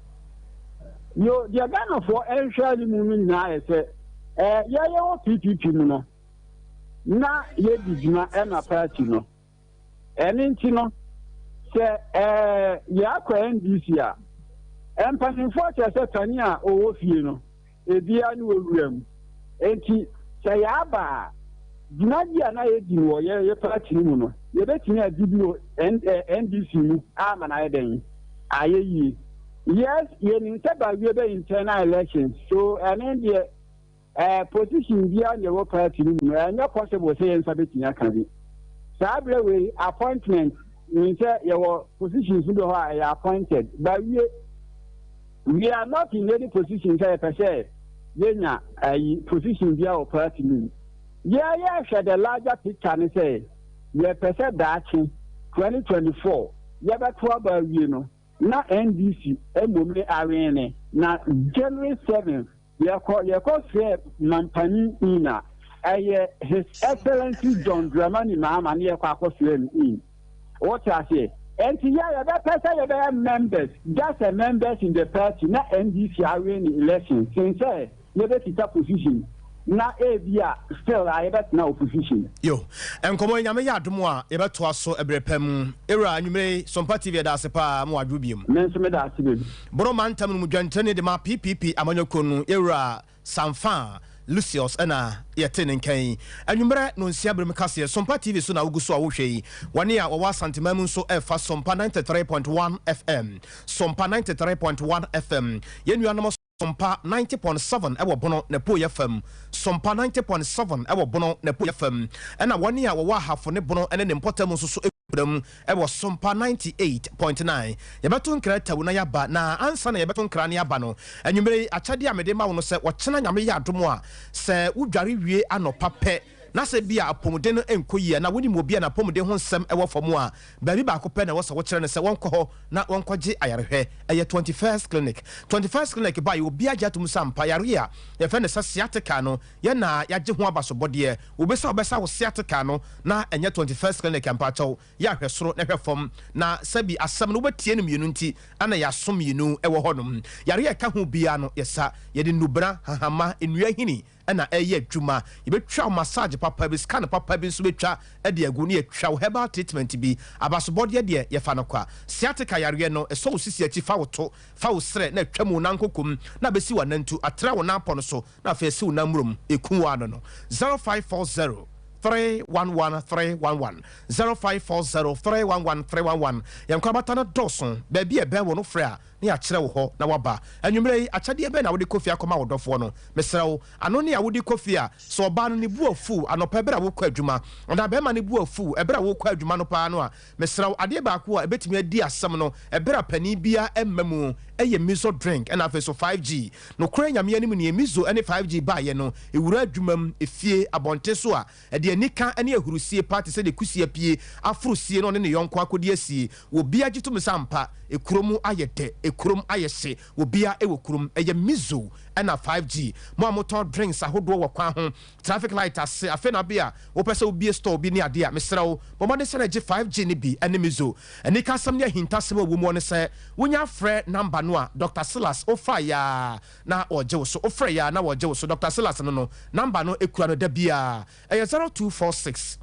Yo, deɛ Ghanafoɔ nhwɛ anim no nyinaa yɛ sɛ, eh, yɛ yɛwɔ PPP mu no, na yɛdi dwuma ɛma party no. Ɛno nti no, sɛ eh, yɛakɔ NDC a, mpanimfoɔ kyerɛ sɛ panin a ɔwɔ fie no, Ebia ne wɔ wuram. Enti sɛ yɛaba a, dwumadi a na yedi no wɔ yɛn yɛn party no mu no, yɛbɛtumi adi bi wɔ NDC mu ama no ayɛ dɛn? Ayɛ yie. Yes, yɛnim sɛ Bawie bɛ internal elections, so ɛno deɛ eh, position biara na ɛwɔ party no mu no, ɛnyɛ possible sɛ yɛn nsa bɛtumi aka bi. Saa berɛ wei, appointment, mean sɛ yɛwɔ positions bi wɔ hɔ a ɛyɛ appointed. Bawie. We are not in any position sɛ yɛpɛ sɛ yɛnya ayi position biara wɔ party no mu. Yɛ yɛhwɛ the larger picture ne sɛ yɛpɛ sɛ daakye 2024 yɛbɛto aba awie no na NDC mmom ne awene na January 7th Yɛkɔ yɛkɔ srɛ mampanin in a, ɛyɛ His Excellency John Dramani Mahama ne yɛkɔ akɔ srɛ no in. Wote aseɛ? Ɛnti yɛ yɛbɛpɛ sɛ yɛbɛyɛ members, just a members in the party na NDC awin election sen sɛ yɛbɛkita position na ebia still a yɛbɛtena opposition. Yo, nkɔmmɔ yi Nyame yɛ adom a yɛbɛtoa so ɛberɛ pa mu. Ewura, anwumerɛ yi, Sompa TV yɛda ase paa, mo adwo biom. Me nso meda ase bebree. Bono mantam no mu dwantirani de ma PPP amanyɔkuo no Yɛwura Samfaa Lucius na yɛte ne nka yi. Anwummerɛ nonsia berem kaseɛ Sompa TV so na wogu so a wohwɛ yi. Wɔne a wɔwɔ Asanteman mu nso ɛfa Sompa 93.1 FM. Sompa 93.1 FM. Yɛn nuanom Sompa 90.7 wɔ Bono n'apueeɛ fam, Sompa 90.7 wɔ Bono n'apueeɛ fam, ɛna wɔn a wɔwɔ Ahafo ne Bono ne ne mpɔtam nso so kura mu wɔ Sompa 98.9. Yɛbɛto nkra tau na yɛaba, na ansa na yɛbɛto nkra ne aba no, anwummere yi akyɛdeɛ a mede ma wo no sɛ ɔkyena Nyame yɛ adom a, sɛ wodware wie anɔpa pɛ, na sɛ ebia apɔmuden no nkɔ yie anaa wonim obi a n'apɔmuden ho nsɛm wɔ fam a, baabi baako pɛ na ɛwɔ sɛ wokyerɛ no sɛ wɔnkɔ hɔ na wɔnkɔgye ayarehwɛ. Ɛyɛ Twenty First Clinic. Twenty First Clinic baeɛ, obiara gye atom sɛ ampa, yareɛ a yɛfrɛ no sɛ sciatica no, yɛn na yɛagye ho abasobɔdeɛ. Obi sɛ ɔbɛsa wo sciatica no na ɛnyɛ Twenty First Clinic a, mpakyɛw, yɛ a hwɛ soro na hwɛ fam. Na sɛbi asɛm no wobɛtie no mmienu nti na yɛaso mmienu wɔ hɔnom. Yareɛ a ɛka ho biara no, yɛsa. Yɛde nnubena, hahama, nnua nhini. na ɛreyɛ adwuma. Yɛbɛtwa wo massage papa bi, scan papa bi nso bɛtwa de agu na yɛatwa wo herbal treatment bi. Abasobɔdeɛ deɛ, yɛfa no kwa. Sciatica yareɛ no, ɛsɔ wo sisi akyi, fa wo to, fa wo serɛ na atwa mu wo nan kokom na abɛsi w'anantu, atra wo nan pɔ no so na afei asi wo nan mmrom. Ɛku wo ano no. 0540 311 311, 0540 311 311. Yɛn nkorabata no dɔɔso. Baabi a ɛbɛn wo no, frɛ a na yɛakyerɛ wo hɔ na woaba. Anwummerɛ yi, akyɛdeɛ bɛn na wode kɔ fie akɔma wo dɔfoɔ no? Mesrɛ wo, ano ne a wode kɔ fie a, sɛ ɔbaa no ne bo afu anɔpa ɛberɛ a wokɔ adwuma, anaa barima no bo afu ɛberɛ a wokɔ adwuma no paa no a, mesrɛ wo, adeɛ baako a ɛbɛtumi adi asɛm no ɛberɛ a panin biara mma mu yɛ miso drink ɛna afei nso 5G. Nokorɛ Nyame anim nie, miso ne 5G baeɛ no, ɛwura adwuma mu, efie, abɔnten so a, Ɛde anika ne ahurusie pa te sɛ deɛ kusi apue aforo sie na ɔne ne yɔnko akɔdi asie. Obiara gye tom sɛ ampa, kurom ayɛ dɛ, kurom ayɛ hye, obiara wɔ kurom. Ɛyɛ Mizo ɛna 5G. Mo a motɔn drinks ahodoɔ wɔ kwan ho, traffic light ase, afei na bea wopɛ sɛ wobue store bi ne adeɛ a, mesrɛ wo, bɔ mmɔden sɛ na gye 5G no bi ne Mizo. Anikasɛm ne ahintasɛm a ɛwɔ mu ne sɛ, wonya frɛ number no a, Doctor Silas, wofaeɛ ara, na wɔgye wo so. Wofrɛ yɛ a na wɔgye wo so. Doctor Silas no no number no kura no da biara. Ɛyɛ 0246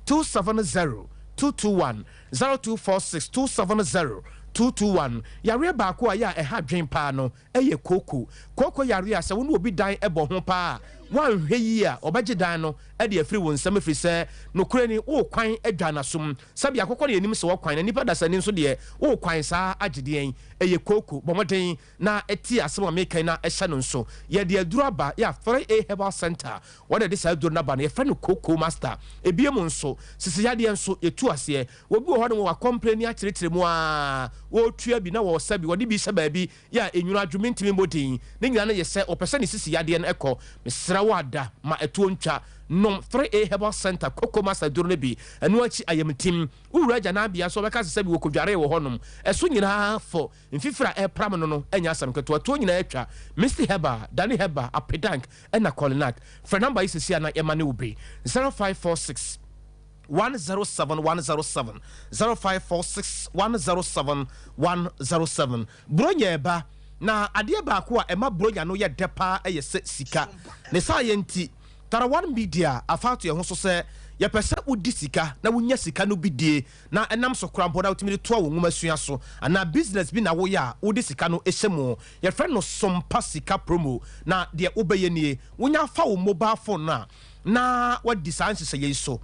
270 221, 0246 270 221. Yareɛ baako a ɛyɛ a ɛha adwene paa no yɛ kooko. Kooko yareɛ a sɛ wo ne obi dan bɔ ho paa a, woanhwɛ yie a ɔbɛgye dan no de afiri wo nsam ɛfiri sɛ nokorɛ ni wo kwan dwa n'asom. Sɛbi akokɔ na yɛnim sɛ ɔkwan na nipa dasani nso deɛ wo kwan saa agye deɛn? Ɛyɛ kooko. Bɔ mmɔden na tie asɛm a meka yi na hyɛ no nso. Yɛde aduro aba, yɛ a 3A Herbal Centre, wɔn na ɛde saa aduro no aba no, yɛfrɛ no Cocoa Master. Ebiem nso, sisi yadeɛ nso, yɛtu aseɛ. Obi wɔ hɔ nom, wakɔmpleni akyerɛkyerɛ mu ara, wɔretua bi na wɔresa bi, wɔde bi hyɛ baabi, yɛ a enwunu adwo, mentumi mmɔ din. Ne nyinaa no yɛ sɛ wɔpɛ sɛ ne sisi yadeɛ no kɔ. Mesrɛ wo ada, ma ɛtoɔ ntwa. Nom 3A Herbal Centre Cocoa Master aduro no bi. Ɛno akyi, ayamtim. Wo wura agyananbea nso, wɔbɛka sɛ sɛbi wɔkɔdwaree wɔ hɔnom. Ɛso nyinaa fɔ. Mfifiri a ɛrepram no no nyɛ asɛm ketewa. Tuo nyinaa atwa. Misty Herbal, Dani Herbal, Apedank, ɛna Kolinak. Frɛ namba yi seesei na yɛma ne wo bi. 0546 107 107, 0546 107 107. Buronya ɛba, na adeɛ baako a ɛma Buronya no yɛ dɛ paa yɛ sɛ sika. Ne saayɛ nti, Tarawan Media afa ato yɛn ho so sɛ yɛpɛ sɛ wodi sika na wonya sika no bi die. na ɛnam so koraa mpo na wotumi de toa wo nwomasua so anaa business bi na woyɛ a wode sika no hyɛ mu. Yɛfrɛ no Sompa Sika Promo na deɛ wobɛyɛ nie, wonya fa wo mobile phone no a na woadi saa nhyehyɛeɛ yi so.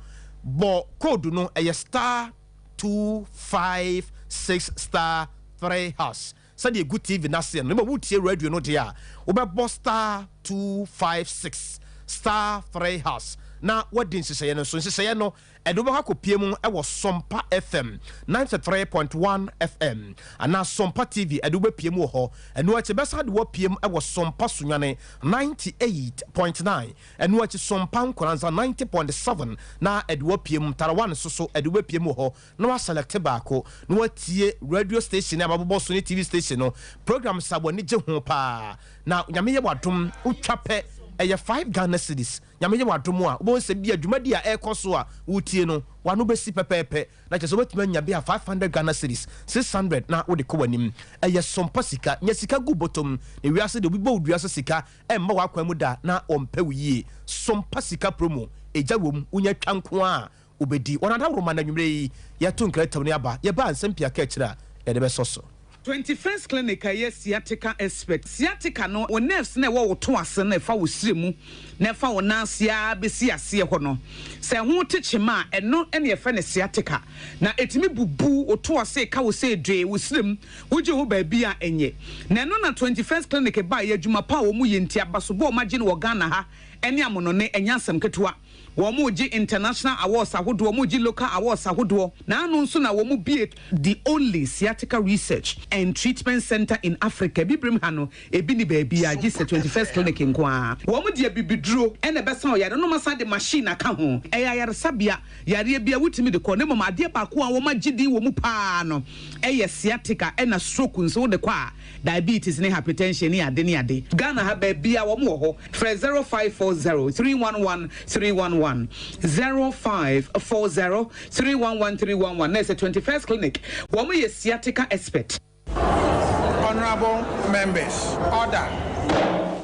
Bɔ code no, ɛyɛ star 256 star 3 hash sɛdeɛ ɛgu TV no aseɛ no. Na mmom wotie radio no deɛ a, wobɛbɔ star 256 star 3 hash na woadi nhyehyɛeɛ no so. Nhyehyɛeɛ no Ɛde wo bɛkɔ akɔpue mu wɔ Sompa FM 93.1 FM anaa Sompa TV, ɛde wo bɛpue mu wɔ hɔ. Ɛno akyi ɛbɛsan de wo apue mu wɔ Sompa Sunyani 98.9, ɛno akyi Sompa Nkoranza 90.7 na ɛde wo apue mu. Tarawa nso so ɛde wo bɛpue mu wɔ hɔ na woasɛlɛkte baako na woatie radio station a mabobɔ so ne TV station no programs a w'ani gye ho paa. Na Nyame yɛ w'adom wotwa pɛ ɛyɛ 5 Ghana cedis. Nyame yɛ w'adom a, wobɛhu sɛ bia dwumadi a ɛrekɔ so a woretie no, w'ano bɛsi pɛpɛɛpɛ, na kyerɛ sɛ wobɛtumi anya bia 500 Ghana cedis, 600 na wode kɔ w'anim. Ɛyɛ sompa sika. Nya sika gu bɔtɔm. Na wiase deɛ obi bɔ wo dua sɛ sika ɛmma w'akwan mu da na ɔmpɛ wo yie. Sompa sika promo, egya wom, wonya twa nko ara a wobɛdi. Wɔn adaworoma na anwummerɛ yi yɛto nkratamu no aba. Yɛba a nsɛm pii aka akyire a yɛde bɛsɔ so. 21st Clinic a ɛyɛ sciatica expert. Sciatica no, wo nerves no a ɛwɔ wo to ase no a ɛfa wo srɛ mu na ɛfa wo nan ase ara bɛsi aseɛ hɔ no, sɛ ɛho te kyema a, ɛno na yɛfrɛ no sciatica. Na ɛtumi bubu wo to ase, ɛka wo sɛ dwee, wo srɛ mu, wogye ho baabi a ɛnyɛ. Na ɛno na 21st Clinic baeɛ, adwuma pa a wɔyɛ nti, abasobɔ a wɔagye no wɔ Ghana ha ne amonɔne, ɛnyɛ asɛm ketewa. Wɔregye international awards ahodoɔ, wɔregye local awards ahodoɔ. N'ano nso na wɔbue the only sciatica research and treatment centre in Africa. Abibirem ha no, ebi nni baabiara gye sɛ 21st Clinic nko ara. Wɔde abibiduro na ɛbɛsa ɔyare no na wɔasan de machine aka ho. Ɛyɛ ayaresabea, yareɛ biara wotumi de kɔ. Na mmom adeɛ baako a wɔagye din wɔ mu pa ara no yɛ sciatica ɛna stroke nso wode kɔ a, diabetes ne hypertension ne ade ne ade. Ghana ha baabiara wɔn wɔ hɔ. Frɛ 0540 311 311, 0540 311 311 na ɛsɛ 21st Clinic. Wɔn yɛ sciatica expert. Honourable members, order.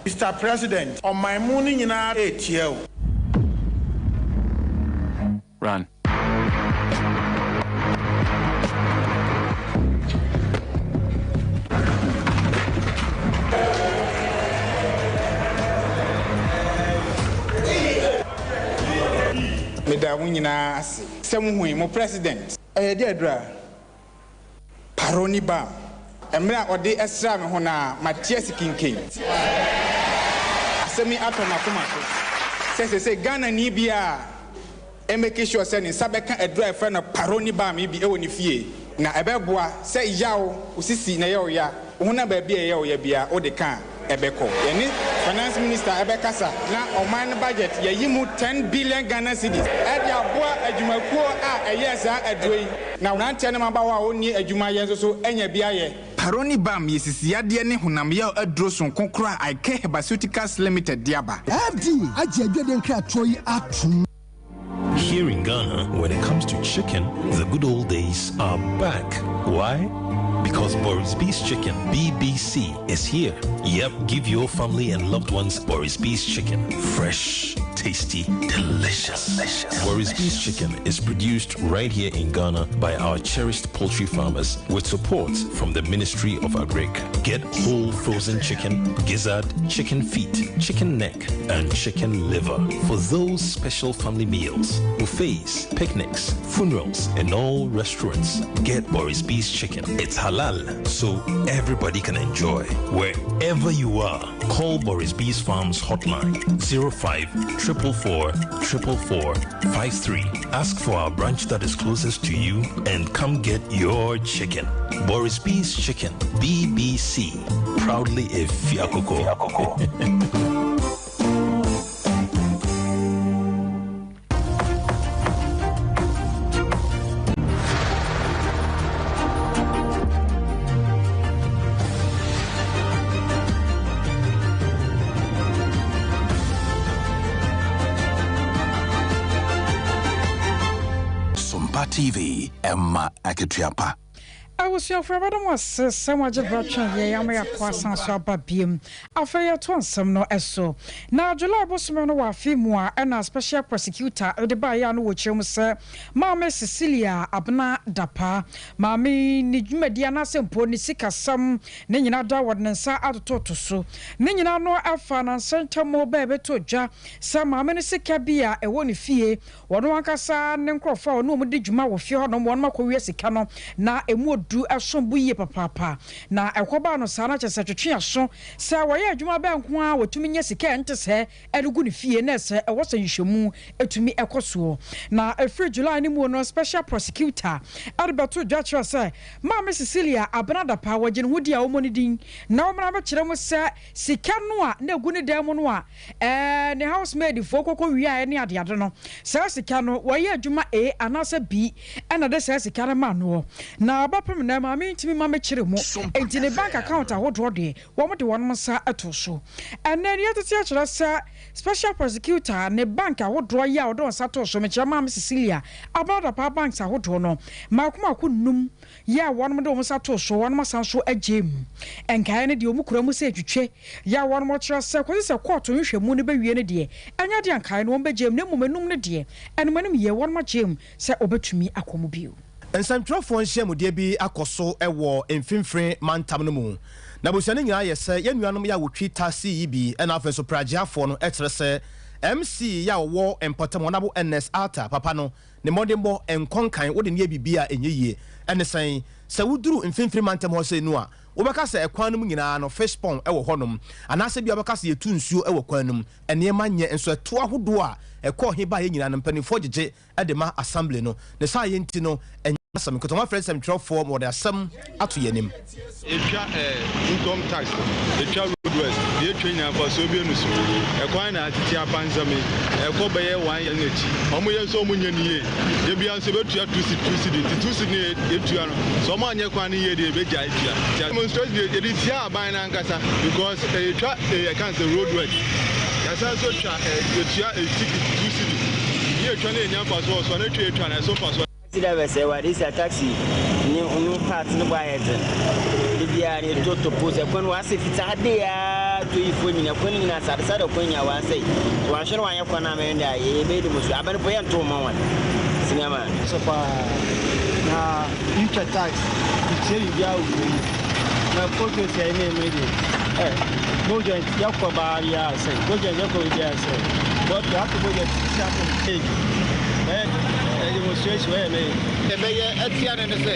Mister President, ɔman mu no nyinaa retia wo. Run. Meda mo nyinaa ase sɛ muhui mo president. Ɛyɛ dɛ aduru a Paroni baam. Mmerɛ a ɔde sraa me ho no ara, mate ase kinkin. Asɛm yi atɔ m'akoma so sɛ seesei Ghanani biara mmake sure sɛ ne nsa bɛka aduru a yɛfrɛ no Paroni balm yi bi wɔ ne fie. Na ɛbɛboa sɛ yaw, wo sisi na ɛyɛ wo ya, wo honam baabi a ɛyɛ wo ya biara wode ka a, ɛbɛkɔ. Yɛne Finance Minister bɛkasa na ɔman no budget yɛayi mu ten billion Ghana cedis de aboa adwumakuo a ɛyɛɛ saa aduro yi na mmeranteɛ ne mmabaawa a wɔnni adwuma yɛ nso so anya bi ayɛ. Paroni Balm yɛ sisiyadeɛ ne honam yaw aduro sononko korɔ a Ike Herbaceuticals Limited de aba. FDA agye adwadie nkratoɔ yi atom. Here in Ghana, when it comes to chicken, the good old days are back. Why? Because Boris B's Chicken, BBC, is here. Yep, give your family and loved ones Boris B's Chicken. Fresh, tasty, delicious. delicious. Boris B's Chicken is produced right here in Ghana by our cherished poultry farmers with support from the Ministry of Agric. Get whole frozen chicken, gizzard, chicken feet, chicken neck, and chicken liver for those special family meals, buffets, picnics, funerals, and all restaurants. Get Boris B's Chicken. It's halal, so everybody can enjoy. Wherever you are, call Boris B's Farms hotline 05 444 444 53. Ask for our branch that is closest to you and come get your chicken. Boris B's Chicken, BBC. Proudly a Fiakoko. Sompa TV, ɛma akatua pa. Abusuafo yɛbɛda mo ase sɛ moagye berɛ atwɛn yɛn ama yɛakɔ asan so aba biom. Afei yɛtoa nsɛm no so. Na July bosome no wɔ afe mu a ɛna Special Prosecutor de baeɛ a no wɔkyerɛ mu sɛ Maame Cecilia Abena Dapaah, maame yi ne dwumadie anaasɛ mpo ne sikasɛm ne nyina da wɔde ne nsa atototo so. Ne nyina no ɛfa nansa ntam bɛɛ bɛtɔ dwa sɛ maame no sika bi a ɛwɔ ne fie Wɔn ankasa ne nkurɔfoɔ a wɔne wɔn di dwuma wɔ fie hɔnom, wɔn akɔwia sika no, na ɛmu ɔdu, ɛsom bo yie papaapa. Na ɛkɔbaa no saa no, kyerɛ sɛ twetwe aso sɛ wɔyɛ adwuma bɛn nko ara wɔtumi nya sika a ɛnte sɛɛ de gu ne fie, na ɛsɛ ɛwɔ sɛ nhwehwɛmu tumi kɔ soɔ. Na ɛfiri July no mu no, Special Prosecutor de bɛtoo dwa kyerɛɛ sɛ Maame Cecilia Abena Dapaah wɔgye ne ho di a wɔmmɔ ne din na wɔmmra mmɛkyerɛ mu sɛ sika no a na ɛgu ne dan mu no a Ɛɛ ne house maid foɔ kɔkɔ wiaɛ ne adeade no, saa sika no wɔyɛ adwuma A anaasɛ B ɛna de saa sika no ma noɔ. Na bɛpem nnɛ maame yi ntumi ma me kyere mu, enti ne bank account ahodoɔ deɛ wɔn de wɔnom nsa too so. Ɛnnɛ deɛ tete akyerɛ sɛ special prosecutor ne bank ahodoɔ yi a ɔde wɔn nsa too so, mekyerɛ maame Cecilia Abena Dapaah banks ahodoɔ no mmaako mmaako nnum Yɛ a wɔnom de wɔn nsa too so, wɔnom asan so agyee mu. Nkaeɛ no deɛ wɔn kura mu sɛ twitwe. Yɛ a wɔnom kyerɛ sɛ kɔsi sɛ kɔɔto nhwehwɛmu no bɛwie no deɛ, ɛnyɛ adeɛ a nkaeɛ no wɔn bɛgyae mu, na mmom enum no deɛ, ɛnom anim yie wɔnom agyae mu sɛ wɔbɛtumi akɔ mu bio. Nsɛntwerɛfoɔ nhyiamudeɛ bi akɔ so wɔ Mfimfini Mantam no mu. Na abusua no nyinaa yɛ sɛ yɛn nuanom yɛ a wɔtwi taxi yi bi ɛna afei nso pragyeafoɔ no kyerɛ sɛ MC yɛ a ɔwɔ mpɔtam Honourable Ernest Arthur papa no Ne mmɔdenbɔ nkɔ nkan, wode no yɛ biribi a ɛnyɛ yie. Ɛne sɛn? Sɛ woduru mfimfini mantam hɔ sei no a, wobɛka sɛ ɛkwan no mu nyinaa no fish pond wɔ hɔnom. Anaasɛ ebia wobɛka sɛ yɛtu nsuo wɔ kwan no mu. Nneɛma nyɛ nso ɛtoɔ ahodoɔ a ɛkɔɔ he baeɛ nyinaa no mpanimfoɔ gyegye de ma assembly no. Ne saayɛ nti no, ɛnyɛ asɛm nketewa. Wɔafrɛ nsɛmtwerɛfoɔ ma wɔde asɛm ato yɛn anim. Yɛtwa eh, income tax, yɛtwa road works, deɛ yɛtwa nyinaa mfasoɔ bi ɛnu so. Ɛkwan na atete apansam yi, ɛkɔ bɛyɛ one year n'akyi. Wɔn yɛ nso wɔn nyɛ no yie. Da biara nso yɛbɛtua two cedi, two cedi, nti two cedi no yɛtua no, sɛ wɔn anyɛ kwan no yie deɛ yɛbɛgyae tua. Nti demonstration deɛ yɛde tia aban no ankasa because yɛtwa eh, yɛka no sɛ road works, yɛasan nso twa eh, yɛtua eh, ticket two cedi, ne yɛtwa no yɛnya mfasoɔ wɔ so a, na twa yɛtwa no ɛso mfasoɔ. Taxi drivers sɛ wɔade si a taxi ne no part no bɔ ayɛ dzen. Da biara no yɛtotɔ post ɛkwan wɔ ase fitaa de aa. Atoyifoɔ nyina kwan nyina asade sade kwan nyina wɔasɛe. Sɛ wɔanhwɛ na wɔanyɛ kwan no amma yɛn deɛ a, yɛbɛyɛ demonstration. Aba no mpo yɛnto mma wɔn. Senior man. So paa na ntwa tax ntua biribiara wɔ kuro yi na photos a ɛna emu de ɛ bojent yɛkɔ baa yɛ asɛ bojent yɛkɔ baabi asɛ but ato bojent sisi ato age ɛ demonstration ɛyɛ ne. Ɛbɛyɛ atia no ne sɛ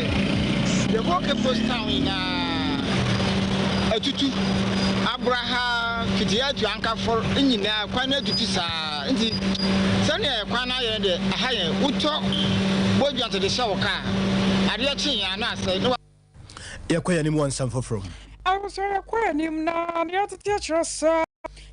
the whole Cape Coast town nyinaa atutu abora ha fiti atu ankafor nyinaa kwan no atutu saa nti sɛnea kwan no ayɛ no deɛ aha yɛn wotɔ bɔdwant de hyɛ wo kaa adeɛ kye yɛn ano asɛe na Yɛkɔ yɛn anim wɔ nsɛm foforɔ mu. Abusua yɛkɔ yɛn anim na nea ɛtete akyerɛ sɛ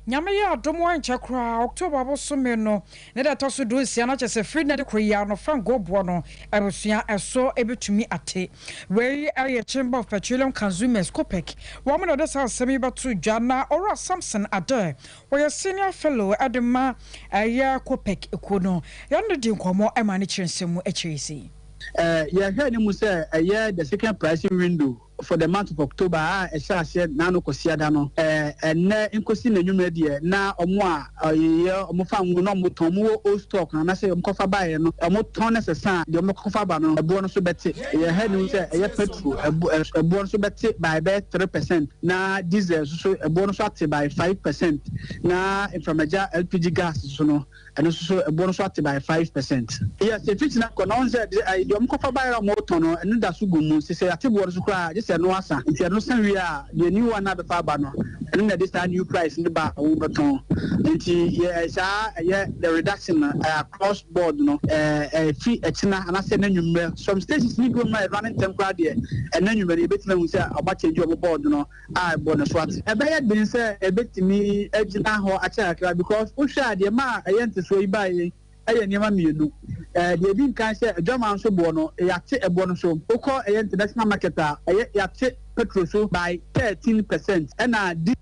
Nyame yɛ adom ankyɛ koraa October bosome no ne da ɛtɔ so dunsia no akyɛ sɛ firi nnɛ de kɔ yi ara no fangoo boɔ no abusua ɛso ɛbɛtumi ate. Wei ɛyɛ Chamber of Petroleum Consumers, COPEC, wɔn na wɔde saa asɛm yi bɛto dwa na Owura Samson Adair wɔyɛ Senior Fellow de ma ɛyɛ COPEC kuo no yɛne no dii nkɔmmɔ ma no kyerɛ nsɛm mu akyire yi sei. Yɛhwɛ anim sɛ ɛyɛ the second pricing window for the month of October a ɛhyɛ aseɛ n'ano Kwasiada no, ɛnnɛ nkosi n'anwummerɛ deɛ na wɔn a wɔyɛ wɔn fa ngo na wɔn tɔn, wɔn wɔ old stock no anaasɛ wɔn kɔfa baeɛ no, wɔn tɔn no sesa a, deɛ wɔn kɔfa ba no ɛboɔ no so bɛte. Yɛhwɛ anim sɛ ɛyɛ petrol ɛbo ɛboɔ no so bɛte by bɛyɛ 3% na diesel nso so ɛboɔ no so ate by 5% na mframagya LPG gas nso no Ɛno nso so ɛboɔ no so ate by 5%. Yes, efi kyina kɔ na wɔn sɛ deɛ wɔn kɔfa baeɛ a wɔretɔn no ɛno da so gu mu nti sɛ yɛate boɔ no so koraa a gye sɛ ɛno asa nti ɛno sa wie a deɛ new one no abɛfa aba no ɛno na ɛde saa new price no ba a wɔbɛtɔn nti yɛ saa ɛyɛ the reduction no across board no ɛfi ɛkyina anaasɛ ɛnɛ nwummerɛ some stations no bi wɔ mu a ɛrun ntɛm koraa deɛ ɛnɛ nwummerɛ no yɛbɛtumi ahu sɛ wɔn akyɛngye wɔn board no a ɛbɔ no so ate. Ɛbɛyɛ den sɛ ɛbɛtumi agyina hɔ akyɛ kakra because wohwɛ a deɛ ɛmaa ɛyɛ ntesoɔ yi baeɛ yi yɛ nneɛma mmienu. Deɛ ɛdi nkan sɛ adwaman so boɔ no yɛate ɛboɔ no so. Wokɔ ɛyɛ international market a ɛyɛ yɛate petrol so by 13% ɛna di.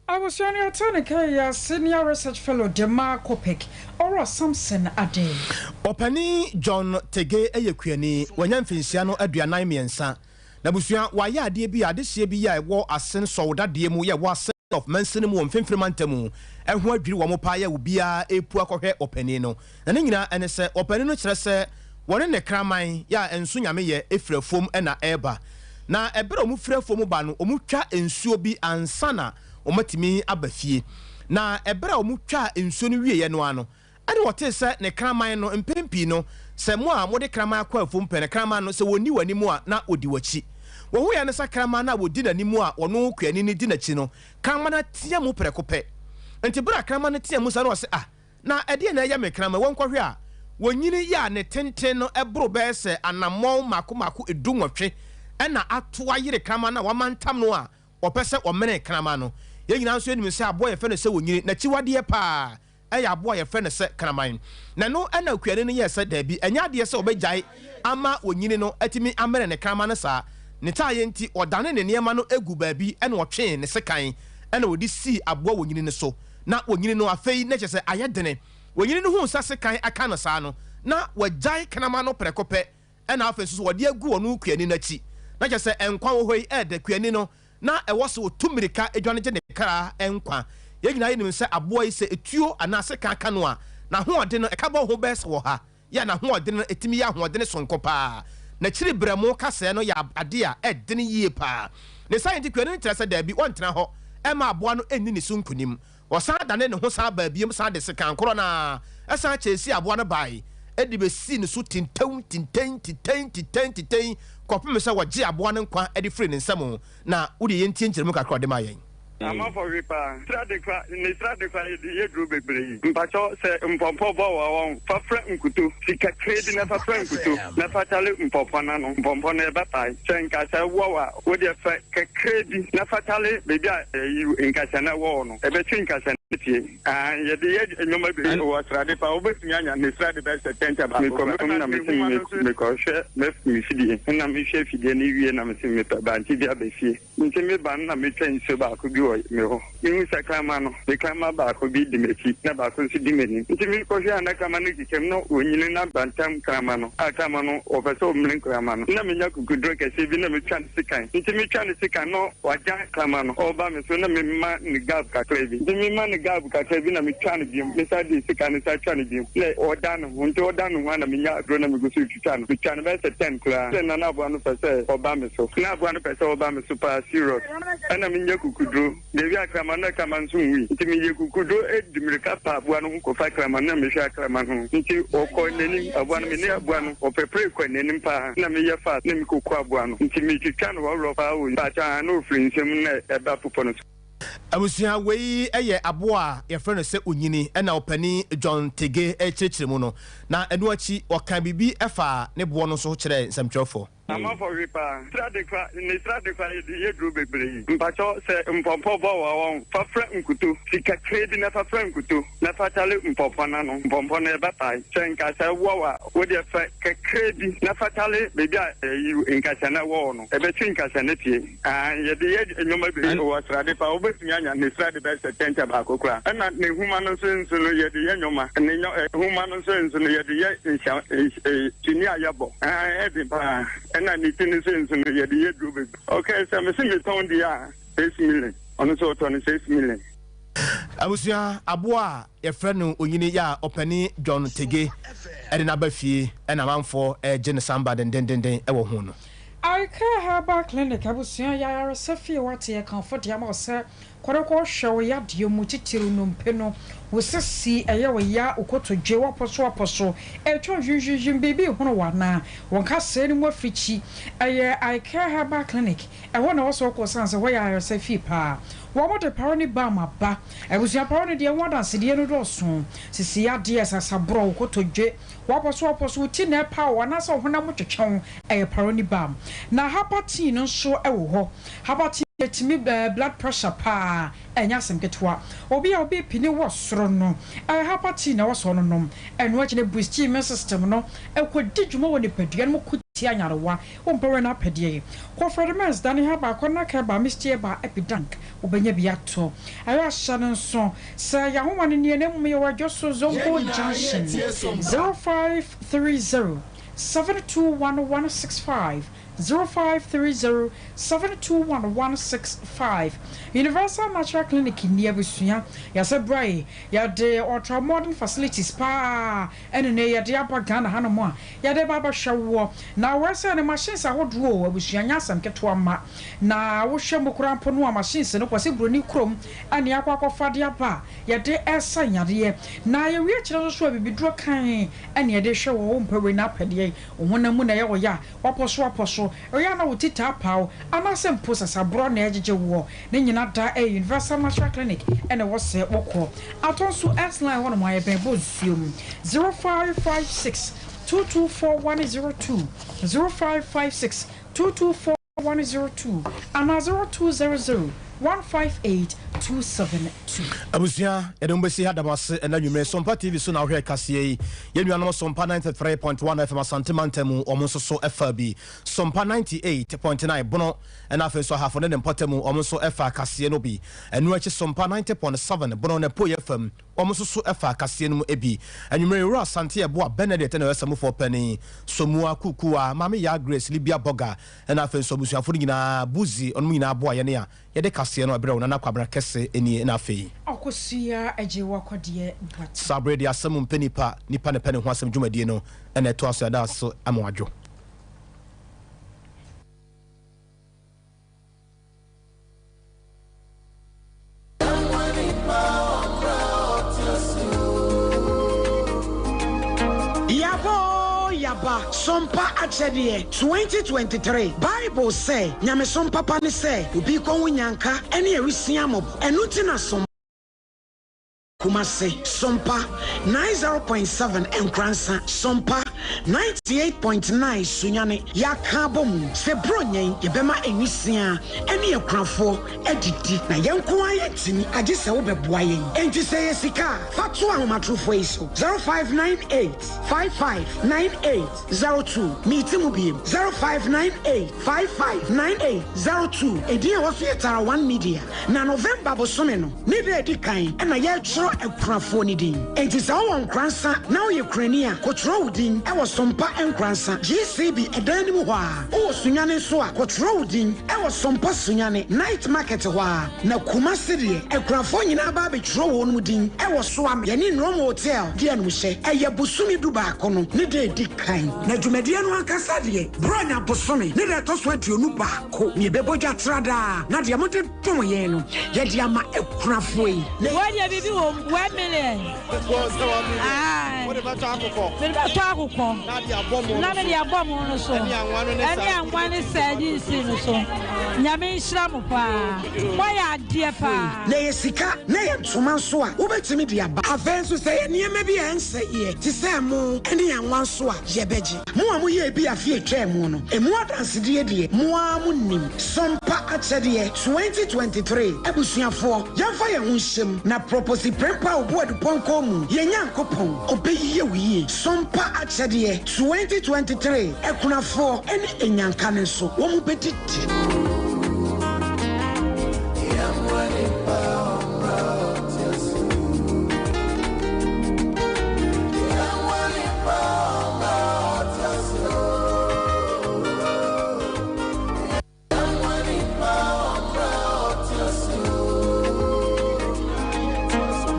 Abusua no yɛtee ne nka yɛ Senior Research Fellow de ma COPEC, Owura Samson Adey. Ɔpanin John Tegeh yɛ kuani, wanya mfinhyia no 43. N'abusua, wɔayɛ adeɛ bi a adehyeɛ bi a ɛwɔ Asen Sɔw dadeɛ mu yɛ ɛwɔ Asen North mansini mu wɔ Mfimfini Mantam mu ho adwiri wɔn paa yɛ obiara repu akɔhwɛ ɔpanin no. Na ne nyinaa ne sɛ ɔpanin no kyerɛ sɛ wɔne ne kraman yɛ a ɛnso Nyame yɛ firi afuom na ɛreba. Na ɛberɛ a wɔfiri afuom ba no wɔtwa nsuo bi ansa na wɔatumi aba fie. Na ɛberɛ a wɔtwaa nsuo no wieɛ no ara no Ɛnna ɔtee sɛ ne kraman no, mpɛn pii no, sɛ mo a mode kraman akɔ afuom pɛ no, kraman no, sɛ wɔnni w'anim a, na wɔdi w'akyi. Wɔhuiɛ ne sɛ kraman no a wɔdi n'anim a ɔno kuani no di n'akyi no, kraman no atea mu prɛko pɛ. Enti berɛ a kraman no teaa mu saa no, ɔse, Ah, na ɛdeɛn na ɛyɛ me kraman? Wɔnkɔhwɛ a, wɔnyini yɛ a ne tenten no boro bɛyɛ sɛ anammɔn mmaako mmaako dunwɔtwe na ato ayere kraman no a wamantam no a ɔpɛ sɛ ɔmene kraman no. Yɛn nyinaa nso yɛnim sɛ aboa a yɛfrɛ no sɛ onyini, n'akyiwadeɛ paa yɛ aboa a yɛfrɛ no sɛ kraman. Na ɛno na okuani no yɛɛ sɛ dabi, ɛnyɛ adeɛ sɛ ɔbɛgyae ama onyini no atumi amene ne kraman no saa. Ne taayɛ nti, ɔdanee ne nneɛma no guu baabi na ɔtwee ne sekan na ɔde sii aboa onyini no so. Na onyini no afei na kyerɛ sɛ ayɛ dene. Onyini no huu sɛ sekan aka no saa no, na wagyae kraman no prɛko pɛ na afei nso so ɔde agu ɔno kuani no akyi. Na kyerɛ sɛ nkwa wɔ hɔ yi ɛɛdɛ kuani no na ɛwɔ sɛ ɔtu mmirika dwane gye ne kra nkwa. Yɛn nyinaa yɛnim sɛ aboa yi, sɛ etuo anaa sekan ka no a, n'ahoɔden no, ɛka bɔ ho bɛyɛ sɛ ɔha. Yɛ a n'ahoɔden no, ɛtumi yɛ ahoɔdene sononko pa ara. N'akyiri berɛmo kasɛɛ no yɛ adeɛ a ɛdene yie pa ara. Ne saa nti, kuani no kyerɛ sɛ daabi, ɔntena hɔ mma aboa no nni ne so nkonim. Ɔsan danee ne ho san baa bio san de sekan korɔ no ara san kyɛɛsii aboa no bae de bɛsii ne so tintɛw, tintɛn, titɛn, titɛn, titɛn kɔpem sɛ wɔgyee aboa no nkwa de firii ne nsam. Na wodeɛ yɛntie nkyerɛmu kakra a ɔde maa yɛn. Amanfoɔ we paa. Srade kwa ne srade kwa yɛde yɛ duro bebree. Mpakyɛw sɛ mpɔmpɔ bɔ wo a wɔn fa fra nkuto si kakraa bi na fa fra nkuto na fa tale mpɔmpɔ no ano mpɔmpɔ no ɛbɛ pae sɛ nkasa wɔ wo a wodeɛ fa kakraa bi na fa tale baabi a ɛyi nkasa no wɔ wo no ɛbɛtwe nkasa no. Tie, aah, yɛde yɛ nneɛma bi wɔ srade pa, wobɛtumi anya ne srade bɛyɛ sɛ tɛntɛ baako koraa. Mekɔ na mese mekɔhwɛ me fidie, na mehwɛ fidie no wie na mese mepɛ bankye bi aba fie. Nti meba no na metwa nsuo baako bi wɔ me hɔ. Mehu sɛ kraman no, ne kraman baako bi di m'akyi na baako nso di m'anim. Nti mekɔhwɛ a na kraman no keka mu na ɔnyini na bantam kraman no a kraman no ɔpɛ sɛ ɔmene kraman no. Na menya kukuduro kɛseɛ bi na metwa no sekan. Nti metwa no sekan na wagya kraman no ɔreba me so na mema no gap kakra bi. Nti mema no gap kakra bi na metwa no biom. Mesan de sekan no san twa no biom na ɔda ne ho. Nti ɔda ne ho a na menya aduro na megu so retwitwa no. Metwa no bɛyɛ sɛ ten koraa sɛ na na aboa no pɛ sɛ ɔba me so. Na aboa no pɛ sɛ ɔba me so paa serious. Ɛna menya kukuduro. Dewi akraman na kraman nso nwui. Nti meyɛ kukuduro di mirika pa aboa no ho kɔfa kraman na mehwɛ akraman ho. Nti ɔkɔ n'anim, aboa no, me ne aboa no, ɔpɛpree kɔ n'anim paa na meyɛ fast na mekɔku aboa no. Nti metwitwa no hɔrɔ paa wɔ mpakyɛ aa na ɔfiri nsam na ɛba bepɔ no so. Abusua, wei yɛ aboa a yɛfrɛ no sɛ onyini na ɔpanin John Tegeh rekyerɛkyerɛ mu no. Na ɛno akyi, ɔkaa biribi faa ne boɔ no nso ho kyerɛɛ nsɛmtwerɛfoɔ. Amanfo we paa. Srade kora ne srade kora yɛde yɛ duro bebree. Mpakyɛw sɛ mpɔmpɔ bɔ wo a wɔn fa fra nkuto si kakraa bi na fa fra nkuto na fa tale mpɔmpɔ no ano mpɔmpɔ no ɛbɛ pae sɛ nkasɛɛ wɔ wo a wodeɛ fa kakraa bi na fa tale baabi a ɛyi nkasɛɛ no wɔ wo no ɛbɛtwe nkasɛɛ no pie Aane yɛde yɛ nnoɔma bebree wɔ srade paa wobɛtumi anya ne srade bɛyɛ sɛ tɛntɛ baako koraa ɛna ne nhoma no nso nso no yɛde yɛ nnoɔma ne nhoma no nso nso no yɛde yɛ nhyɛ twene a yɛbɔ aane ɛden paa ɛna ne ti no nso nso no yɛde yɛ duro bebree okay sɛ mese metɔn deɛ a 6 million ɔno nso ɔtɔ no 6 million. Abusua, aboa a yɛfrɛ no onyini yɛ a ɔpanin John Tegeh de no aba fie na amanfoɔ regye no samba dendendenden wɔ ho no. Icare Herbal Clinic abusua yɛ ayaresa fie wate yɛ kamfo de ama wo sɛ kɔ na kɔ hwɛ wo yadeɛ mu titiriw nnompe no, wo sisi ɛyɛ wo ya, wo kotodwe wapɔso apɔso, ɛretwa hwimhwimhwim, biribi rehono wo anaa, wo nkasɛɛ no mu afirikyi, ɛyɛ Icare Herbal Clinic ɛhɔ na ɛwɔ sɛ wokɔ sane sɛ hɔ yɛ ayaresa fie paa. Wɔn de paro ne balm aba abusua paro no deɛ ho adansedie no dɔɔso, sisi yadeɛ, sasaborɔ, wo kotodwe, W'apɔso-apɔso, wo ti na ɛpa wo anaasɛ wo honam twetwe wo, ɛyɛ Paronibalm. Na Hapatin nso wɔ hɔ. Hapatin deɛ ɛtumi blood pressure paa, ɛnyɛ asɛm ketewa. Obi a wo BP no wɔ soro no, ɛyɛ Hapatin na ɛwɔ sɛ ɔnonom. Ɛno akyi no, ɛboosti immune system no, ɛkɔdi dwuma wɔ nipadua no mu ko tia nyarewa. Wompɛ wei na apɛ deɛ. Kɔ Fredmans da ne ha baako na kɛ ba Mistie ba Epidank wobɛnya bi atɔ. Ɛyɛ ahyɛ no nso sɛ yɛahoma no nie na mmom yɛwɔ Adwoso Zongo Junction 0530 721 165 0530 721 165 Universal Natural Clinic nni abusua yɛasɛ bra yi yɛde ultra modern facilities paa ɛne ne yɛde aba Ghana hanom a yɛde ba abɛhwɛ woɔ na wɔ sɛ no machines ahodoɔ o abusua nyɛ asɛm ketewa mma na wohwɛ mu koraa mpo no a machines no Kwasi Broni kurom ɛne akɔ akɔfa de aba a yɛde ɛsa yareɛ na yɛwie kyerɛ nso so a bibiduro kann ɛne yɛde hwɛ wɔ wo mpɛ wei na apɛdeɛ wo honam mu na ɛyɛ wo ya wapɔ so apɔ so ɛyɛ a na wo ti taa paw anaasɛ mpo sasaborɔ na ɛgyegye woɔ ne nyina da ɛyɛ Universal Natural Clinic ɛna ɛwɔ sɛ wokɔ atɔ nso S-line hɔ nom a yɛbɛn bɔ nsuom 0556 224102, 0556 224102 anaa 0200 158 272. Abusua, yɛde mo bɛsi ha da mo ase ɛnɛ anwummere. Sompa TV so na wohwɛɛ kaseɛ yi. Yɛn nuanom Sompa 93.1 FM Asante mantam mu, wɔn nso so faa bi. Sompa 98.9 Bono ɛna afei nso Ahafo ne ne mpɔtamu, wɔn nso faa kaseɛ no bi. Ɛno akyi Sompa 90.7 Bono ne Apueeɛ fam, Wɔn nso so faa kaseɛ no mu bi. Anwummerɛ yi, Owura Asante Yeboah Benedict na ɔyɛ samufoɔ panin, Somua Kukuwa, Maame Yaa Grace, Libia Boga, ɛna afei nso abusuafoɔ no nyinaa, Buzi, wɔnom nyinaa boa yɛn a yɛde kaseɛ no brɛ wo. Nana Kwabena Kɛse nie, ɛna afei. Ɔkosua agye wakɔdeɛ buate. Saa berɛ yi deɛ asɛm mpɛ nipa, nipa na ɛpɛ ne ho asɛm dwumadie no na ɛtoa so, yɛda ase ama wadwo. Yaba oo yaba, Sompa akyɛdeɛ 2023 Bible sɛ, Nyamesom papa ne sɛ obi kɔ ho nyanka ne awisia mmɔbɔ. Ɛno nti na Sompa. Kumasi, Sompa 90.7 Nkoransa, Sompa. 98.9 Sunyani yɛaka abɔ mu sɛ Buronya yi yɛbɛma nwisiaa ne akunafoɔ adidi na yɛn nko ara yɛntumi agye sɛ wobɛboa yɛn. Enti sɛ ɛyɛ sika a, fa to ahomatorofoɔ yi so, 0598 5598 02. Meti mu biem, 0598 5598 02. Edin a ɛwɔ so yɛ Tara One Media. Na November bosome no ne da a ɛdi kan na yɛretwerɛ akunafoɔ no din. Enti sɛ wowɔ Nkoransa na woyɛ kunani a, kɔtwerɛ wo din wɔ Sompa Nkoransa, GCB ɛdan no mu hɔ ara. Wowɔ Sunyani nso a, kɔtwerɛ wo din wɔ Sompa Sunyani, Night Market hɔ ara. Na Kumasi deɛ, akunafoɔ nyinaa ba abɛtwerɛ wɔn din wɔ Soame, yɛne Nrom Hotel di animhyɛ. Ɛyɛ bosome dubaako no ne da a ɛdi kan. Na dwumadie no ankasa deɛ, Buronya bosome ne da a ɛtɔ so 21. Ko, na yɛbɛbɔ dwa tra daa, na deɛ mode dom yɛn no, yɛde ama akunafoɔ yi. Na. Wei deɛ biribi wɔ mu, 1 million. Aye. Wode bɛtɔ akokɔ. Mede bɛtɔ akokɔ. Na de abɔ mo Na mede abɔ mo no so. Ɛne anwa no ne Ɛne anwa ne sardines no so. Nyame nhyira mo paa. Moayɛ adeɛ paa. Na ɛyɛ sika, na ɛyɛ ntoma nso a, wobɛtumi de aba. Afei nso, sɛ ɛyɛ nneɛma bi a ɛnsɛeɛ te sɛ ɛmo ne anwa nso a, yɛbɛgye. Mo a moyɛɛ bi afe a etwaa mu no, emu adansedie deɛ, mo ara monim. Sompa Akyɛdeɛ 2023 Abusuafoɔ, yɛmfa yɛn ho nhyɛ mu, na Proposi Prempeh Obuadu Pɔnkɔ mu, yɛn Nyankopɔn, ɔbɛyie wo yie. Sompa Akyɛdeɛ 2023 Akunafoɔ ne Anyanka no nso, wɔn bɛdidi.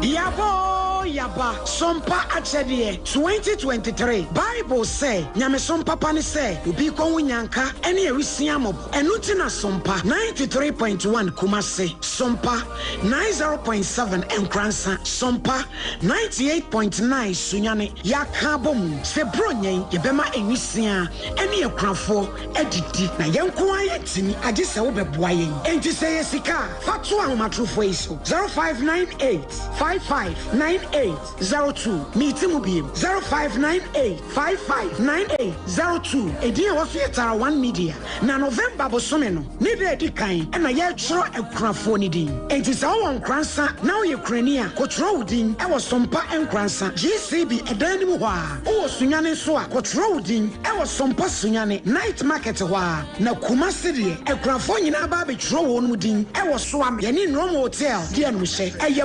Yaba oo yaba, Sompa Akyɛdeɛ 2023 Bible sɛ, Nyamesom papa ne sɛ obi kɔ ho nyanka ne awisia mmɔbɔ. Ɛno nti na Sompa 93.1 Kumasi, Sompa 90.7 Nkoransa, Sompa 98.9 Sunyani yɛaka abɔ mu sɛ Buronya yi yɛbɛma nwisiaa ne akunafoɔ adidi na yɛn nko ara yɛntumi agye sɛ wobɛboa yɛn. Enti sɛ ɛyɛ sika a, fa to ahomatorofoɔ yi so, 0598 5598 02. Meti mu biem, 0598 5598 02. Edin a ɛwɔ so yɛ Tara One Media. Na November bosome no ne da a ɛdi kan na yɛretwerɛ akunafoɔ no din. Enti sɛ wowɔ Nkoransa na woyɛ kunani a, kɔtwerɛ wo din wɔ Sompa Nkoransa, GCB ɛdan no mu hɔ ara. Wowɔ Sunyani nso a, kɔtwerɛ wo din wɔ Sompa Sunyani, Night Market hɔ ara. Na Kumasi deɛ, akunafoɔ nyinaa ba abɛtwerɛ wɔn din wɔ Soame, yɛne Nrom Hotel di animhyɛ. Ɛyɛ.